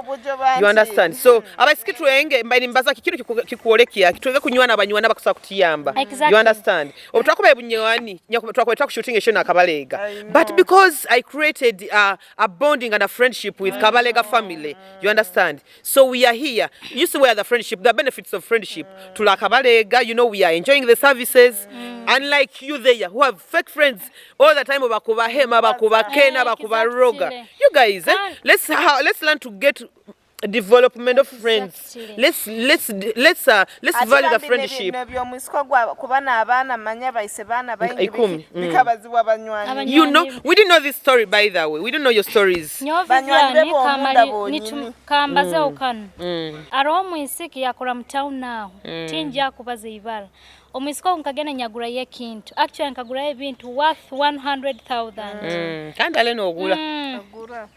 You understand? So, abaisiki twenge, mbaire nimbaza ki, kinu kiku-, kikwolekya ki, twenge kunywana abanywana abakusobora kutuyamba. Exactly. You understand? Obu twakubaire bunywani, nyaku-, twakubaire twakushootinga eshow na Kabalega. I know. But because I created a, a bonding and a friendship with Kabalega family, you understand? So we are here. You see where the friendship, the benefits of friendship. Tuli Kabalega, you know, we are enjoying the services. Unlike you there, who have fake friends all the time, bakubahema, bakubakena, bakubaroga. Exactly. You guys, eh? Let's ha-, let's learn to get development of friends. Exactly. Let's, let's, let's, uh, let's value the friendship. Ati bambi nebyo, nebyo mwisiko gwa kuba n'abaana, manya baise baana baingi, ikumi, biki-, bikabazibwa banywani. You know, we didn't know this story, by the way. We didn't know your stories. Nyowe Vivian, kamali, nitu-, kambazeho kanu. Haroho omwisiki yakora mu town aho. Tinja kubaza ibara. Omwisiki ogu nkagenda nyagurayo ekintu. Actually, nkagurayo ebintu worth one hundred thousand. Kandi ale nogura. Agura.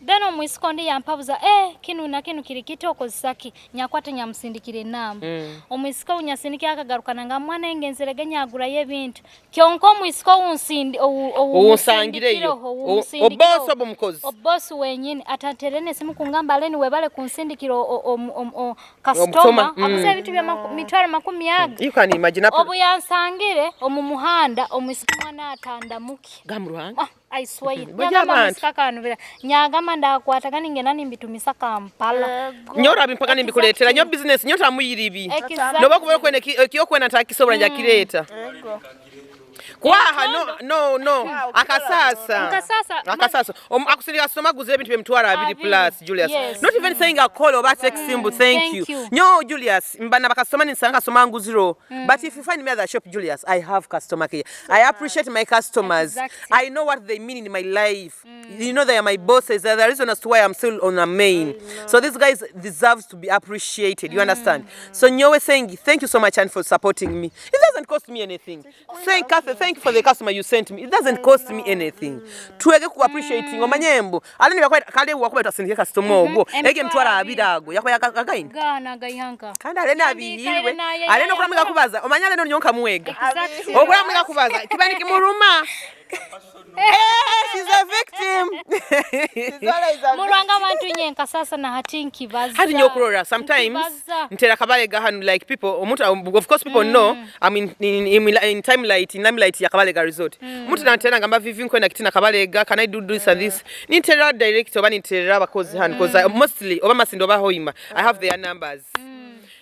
Then omwisiki ondi yampabuza, "Eh, kinu na kinu kiri kiti, okozesa ki?" Nyakwata nyamusindikira enamba. Omwisiki ou nyasindikire akagaruka nangamba, "Mwana wange, ngenzerege nyagurayo ebintu." Kyonka omwisiki ou nsindi-, ou, ou, ou nsangireyo, nsindikireho, ou nsindikireho, oboss oba omukozi? Oboss wenyini. Atanterere n'esimu kungamba, "Aleni, webale kunsindikira o, o, o, o, o, customer." Omucustomer, aguze ebintu bya maku-, mitwaro makumi aga. You can imagine. Obu yansangire omu muhanda, omwisiki mwana atandamukya. Gamba Ruhanga. Ah, I swear. Nyagamba abantu. Nyagamba ndakwataga ningenda nimbitumisa Kampala. Nyowe orabimpaga nimbikuletera. Exactly. Nyowe business, nyowe tamuyiribi. Exactly. Noba kuba okwenda ki-, ekyokwenda ntakisobora, njakireeta. Kwaha, no, no, no. Akasasa. Nkasasa. Akasasa. Om-, akusindika customer aguze ebintu by'emitwaro abiri plus, Julius. Yes. Not even saying a call oba text mbu, "Thank you." Thank you. Nyowe, Julius, mba na bakasitoma ninsanga kasitoma anguzireho. But if you find me at the shop, Julius, I have customer care. I appreciate my customers. Exactly. I know what they mean in my life. You know, they are my bosses. They are the reason as to why I'm still on a main. So these guys deserves to be appreciated. You understand? So nyowe saying thank you so much and for supporting me. It doesn't cost me anything. Thank Cathy, thank you for the customer you sent me. It doesn't cost me anything. Twege ku appreciating, omanye mbu. Aleni bakweta, kale wakuba twasindike customer ogwo. Ege emitwaro abiri ago. Yakuba yaka-, kagaine. Gana, gayanka. Kandi aleni abihirwe. Aleni okuramuka kubaza. Omanye aleni nyonka mwega. Exactly. Okuramuka kubaza. Kiba nikimuruma. Eh, she's a victim. Murwanga abantu nyenka sasa na hati nkibaza. Hati nyokurora, sometimes nkibaza. Ntera Kabalega hanu, like, people, omuntu, um, of course, people know I'm in, in, in, in time light, in limelight ya Kabalega Resort. Omuntu nantera ngamba, "Vivi, nkwenda kiti na Kabalega, can I do this and this?" Nintera direct oba nintera abakozi hanu, 'cause I, mostly, oba Masindi oba Hoima, I have their numbers.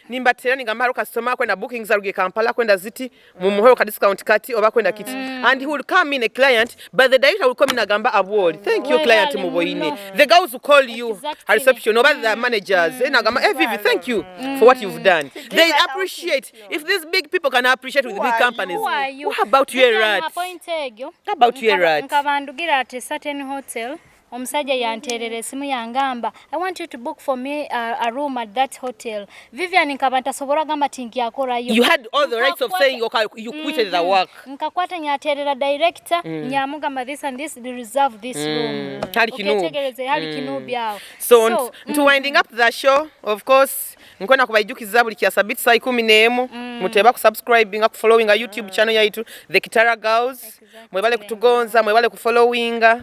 Nimbatera ningamba haro customer akwenda bookings aruge Kampala, akwenda ziti, mumuheho ka discount kati, oba akwenda kiti. And he will come in a client, but the director will come in agamba, "Abwoli. Thank you, client muboine." The girls will call you, exactly, at reception, oba the managers. Eh, nagamba, "Eh, Vivi, thank you for what you've done." They appreciate. If these big people can appreciate with big companies, what about you, a rat? How about you, a rat? Nkaba ndugira at a certain hotel. Omusajja yanteerera esimu yangamba, "I want you to book for me a, a room at that hotel." Vivian nkaba ntasobora gamba tinkyakurayo. You had all the rights of saying, "Okay, you quitted the work." Nkakwata nyateerera director, nyamugamba, "This and this, they reserve this room." Hali kinu. Oketegereze, hali kinubi aho. So, ntu winding up the show, of course, nkwenda kubaijukiza buli kya Sabiti saa ikumi n'emu, muteba ku subscribinga, ku followinga YouTube channel yaitu, The Kitara Girls. Mwebale kutugonza, mwebale kufollowinga.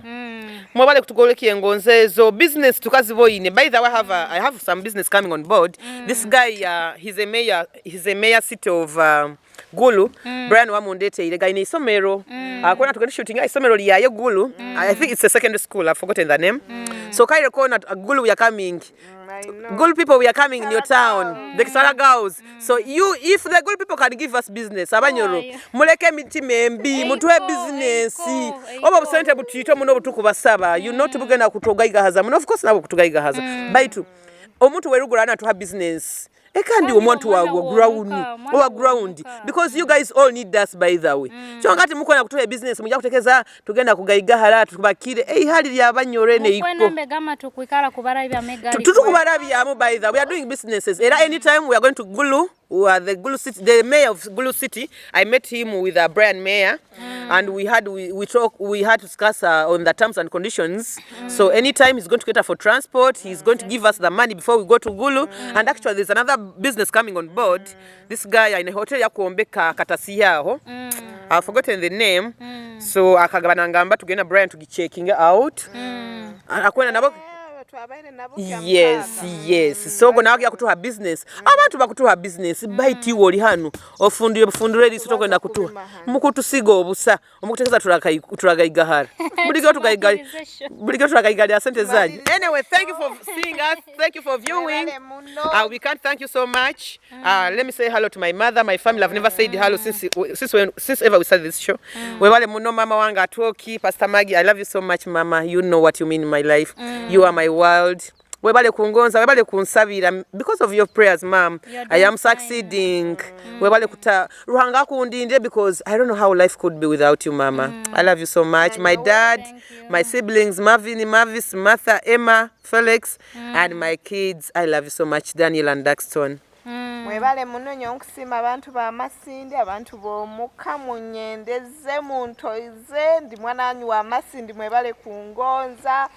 Mwebale kutugoleka engonza ezo. Business tukaziboine. By the way, I have, a, I have some business coming on board. This guy, uh, he's a mayor, he's a mayor city of, uh, Gulu. Brian wamundeteire, gaine isomero. Akona tugenda shooting isomero lyaye Gulu. I think it's a secondary school, I've forgotten the name. So, Kaire Corner, uh, Gulu, we are coming. Good people, we are coming in your town. The Kitara girls. So you, if the good people can give us business, Abanyoro, muleke emitima embi, mutuhe business. Obo busente butito muno obutukubasaba, you know, tibugenda kutugaigahaza muno. Of course, nabo kutugaigahaza. Baitu, omuntu werugura natuha business. E, kandi omuntu wa, wa ground, owa ground. Because you guys all need us, by the way. Kyonka ati mukwenda kutuha business, mujja kutekereza tugenda kugaiga hara, tubakire. Ei, hali lya Banyoro eno iko. Mukwenda mbega amatu kwikara kubarabya mega. Tu-, tutukubarabyamu, by the way. We are doing businesses. Era anytime we are going to Gulu, we are the Gulu City, the mayor of Gulu City. I met him with, uh, Brian Mayor. And we had, we, we talk, we had to discuss, uh, on the terms and conditions. So anytime he's going to cater for transport, he's going to give us the money before we go to Gulu. And actually, there's another business coming on board. This guy in a hotel yakwombeka katasi yaho. I've forgotten the name. So akagaba nangamba tugenda Brian tugicheckinge out. A-, akwenda nabo. Yes, yes. So go nawe yakutuha business. Abantu bakutuha business. Baitu iwe oli hanu. Ofundire bufundire eriiso tokwenda kutuha. Mukutusiga obusa. Omukutekereza turagai-, turagaiga hara. Bulijo tugaiga-, bulijo turagaiga lya sente zanyu. Anyway, thank you for seeing us. Thank you for viewing. Uh, we can't thank you so much. Uh, let me say hello to my mother, my family. I've never said hello since, since when, since ever we started this show. Webale muno mama wange Atwoki, Pastor Maggie. I love you so much, mama. You know what you mean in my life. You are my world. Webale kungonza, webale kunsabira. Because of your prayers, mom, I am succeeding. Webale kuta-, Ruhanga akundinde because I don't know how life could be without you, mama. I love you so much. My dad, my siblings, Marvin, Mavis, Martha, Emma, Felix, and my kids. I love you so much, Daniel and Daxton. Mwebale muno, nyowe nkusiima abantu ba Masindi, abantu b'omuka, munyendeze, muntoize, ndi mwana wanyu wa Masindi, mwebale kungonza.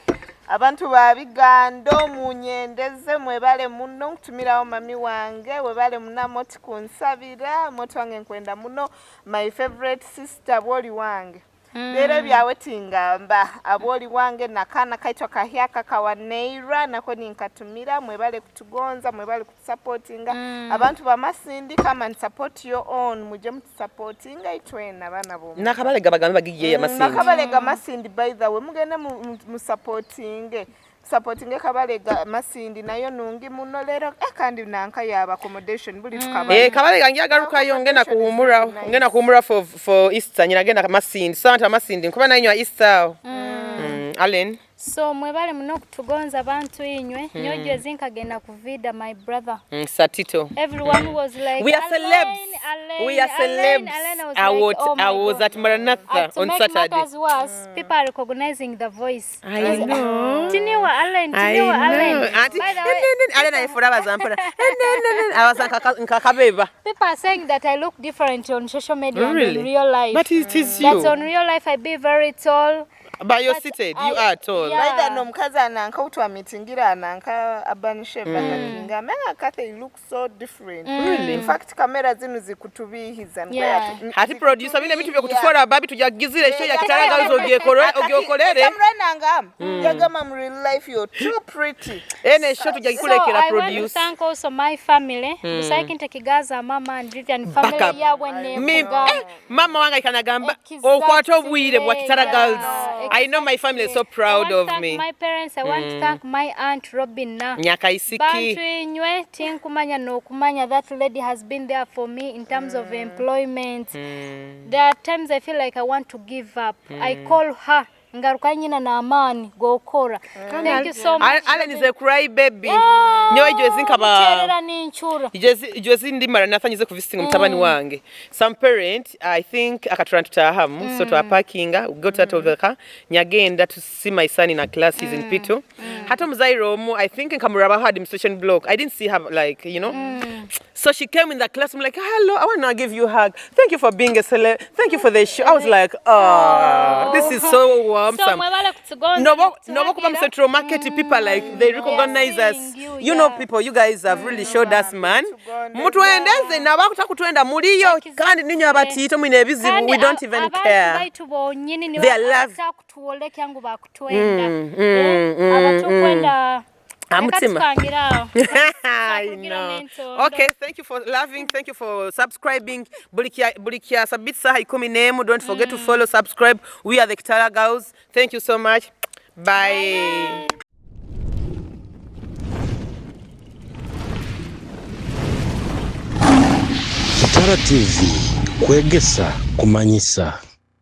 Abantu ba Bigando, munyendeze, mwebale muno, nkutumiraho mami wange, webale muno Amoti kunsabira, Amoti wange nkwenda muno, my favorite sister, bwoli wange. Leero ebyawe tingamba, abwoli wange n'akaana kaitu akahyaka ka Waneira, nako ninkatumira, mwebale kutugonza, mwebale kutusupportinga. Abantu ba Masindi, come and support your own, muje mutusupportinge itwena abaana b'omu. Nakabalega bagambe bagiye ya Masindi. Nakabalega Masindi, by the way, mugende mu, mu, musupportinge. Supportinge Kabalega Masindi nayo nungi muno leero, eh, kandi nanka yaba accommodation buli tukaba. Eh, Kabalega ngyagarukayo, ngenda kuhumura, ngenda kuhumura for, for Easter, nyina genda Masindi. So, abantu Masindi, nkuba na inywe Easter aho. Mm, Allen. So, mwebale muno kutugonza abantu inywe. Nyowe jwezi nkagenda kuvida my brother. Mm, Satito. Everyone was like, "We are celebs. Allen, we are celebs." Allen, Allen. I was like, "Oh my God." I was at Maranatha on Saturday. And to make matters worse, people are recognizing the voice. I know. Tiniwa Allen, I tiniwa Allen. Know. Auntie, by the way, and then, and then Allen aifura abaza mpora. And then, and then, abaza nkaka-, nkakabeba. People are saying that I look different on social media and in real life. But it is you. That's on real life, I be very tall. But you're seated, you are tall. Yeah. By the way, no mukazi ananka utwa meetingira ananka Urban Shave, mm, akakinga. Menga Kathy, you look so different. Really? In fact, camera zinu zikutubihiza. Yeah. Hati producer, binu ebintu by'okutufora, babi, tujagizire show ya Kitara Girls, ogyekore-, ogyokorere. Yagamba mu real life, "You're too pretty." Ene show tujagikulekera producer. So, I want to thank also my family. Mm. Busaiki ntekigaza mama and Vivian family yabwe ne mama wange ikanagamba, okwata obwire bwa Kitara Girls. I know my family is so proud of me. I want to thank my parents, I want to thank my aunt Robina. Nyakaisiki. Bantu Inywe, tinkumanya n'okumanya, that lady has been there for me in terms of employment. There are times I feel like I want to give up. I call her, ngaruka nyina n'amaani g'okora. Thank you so much. Allen is a cry baby. Nyowe ijwezi nkaba muterera ninchura. Ijwezi, ijwezi ndi Maranatha nyize ku visiting mutabani wange. Some parent, I think, akatura nitutahamu, so twaparkinga, we got out of the car, nyagenda to see my son in a class, he's in P two. Hati omuzaire omu, I think, nkamurabaho administration block. I didn't see her, like, you know. So she came in the class, I'm like, "Hello, I wanna give you a hug. Thank you for being a celeb. Thank you for the show." I was like, "Oh, this is so warm." So, mwebale kutugonza. Nobo, nobo kuba mu Central Market, people are like, they recognize us. You know, people, you guys have really showed us, man. Mutwendeze, n'abakutakutwenda muliyo, kandi ninywe abatiito mwine ebizibu, we don't even care. They are love. Kutwolekya ngu bakutwenda. Mm, mm, mm, abatukwenda, ha mutima. I know. Okay, thank you for loving, thank you for subscribing. Buli kya, buli kya sabiti saha ikumi n'emu, don't forget to follow, subscribe. We are the Kitara Girls. Thank you so much. Bye. Kitara T V, kwegesa, kumanyisa.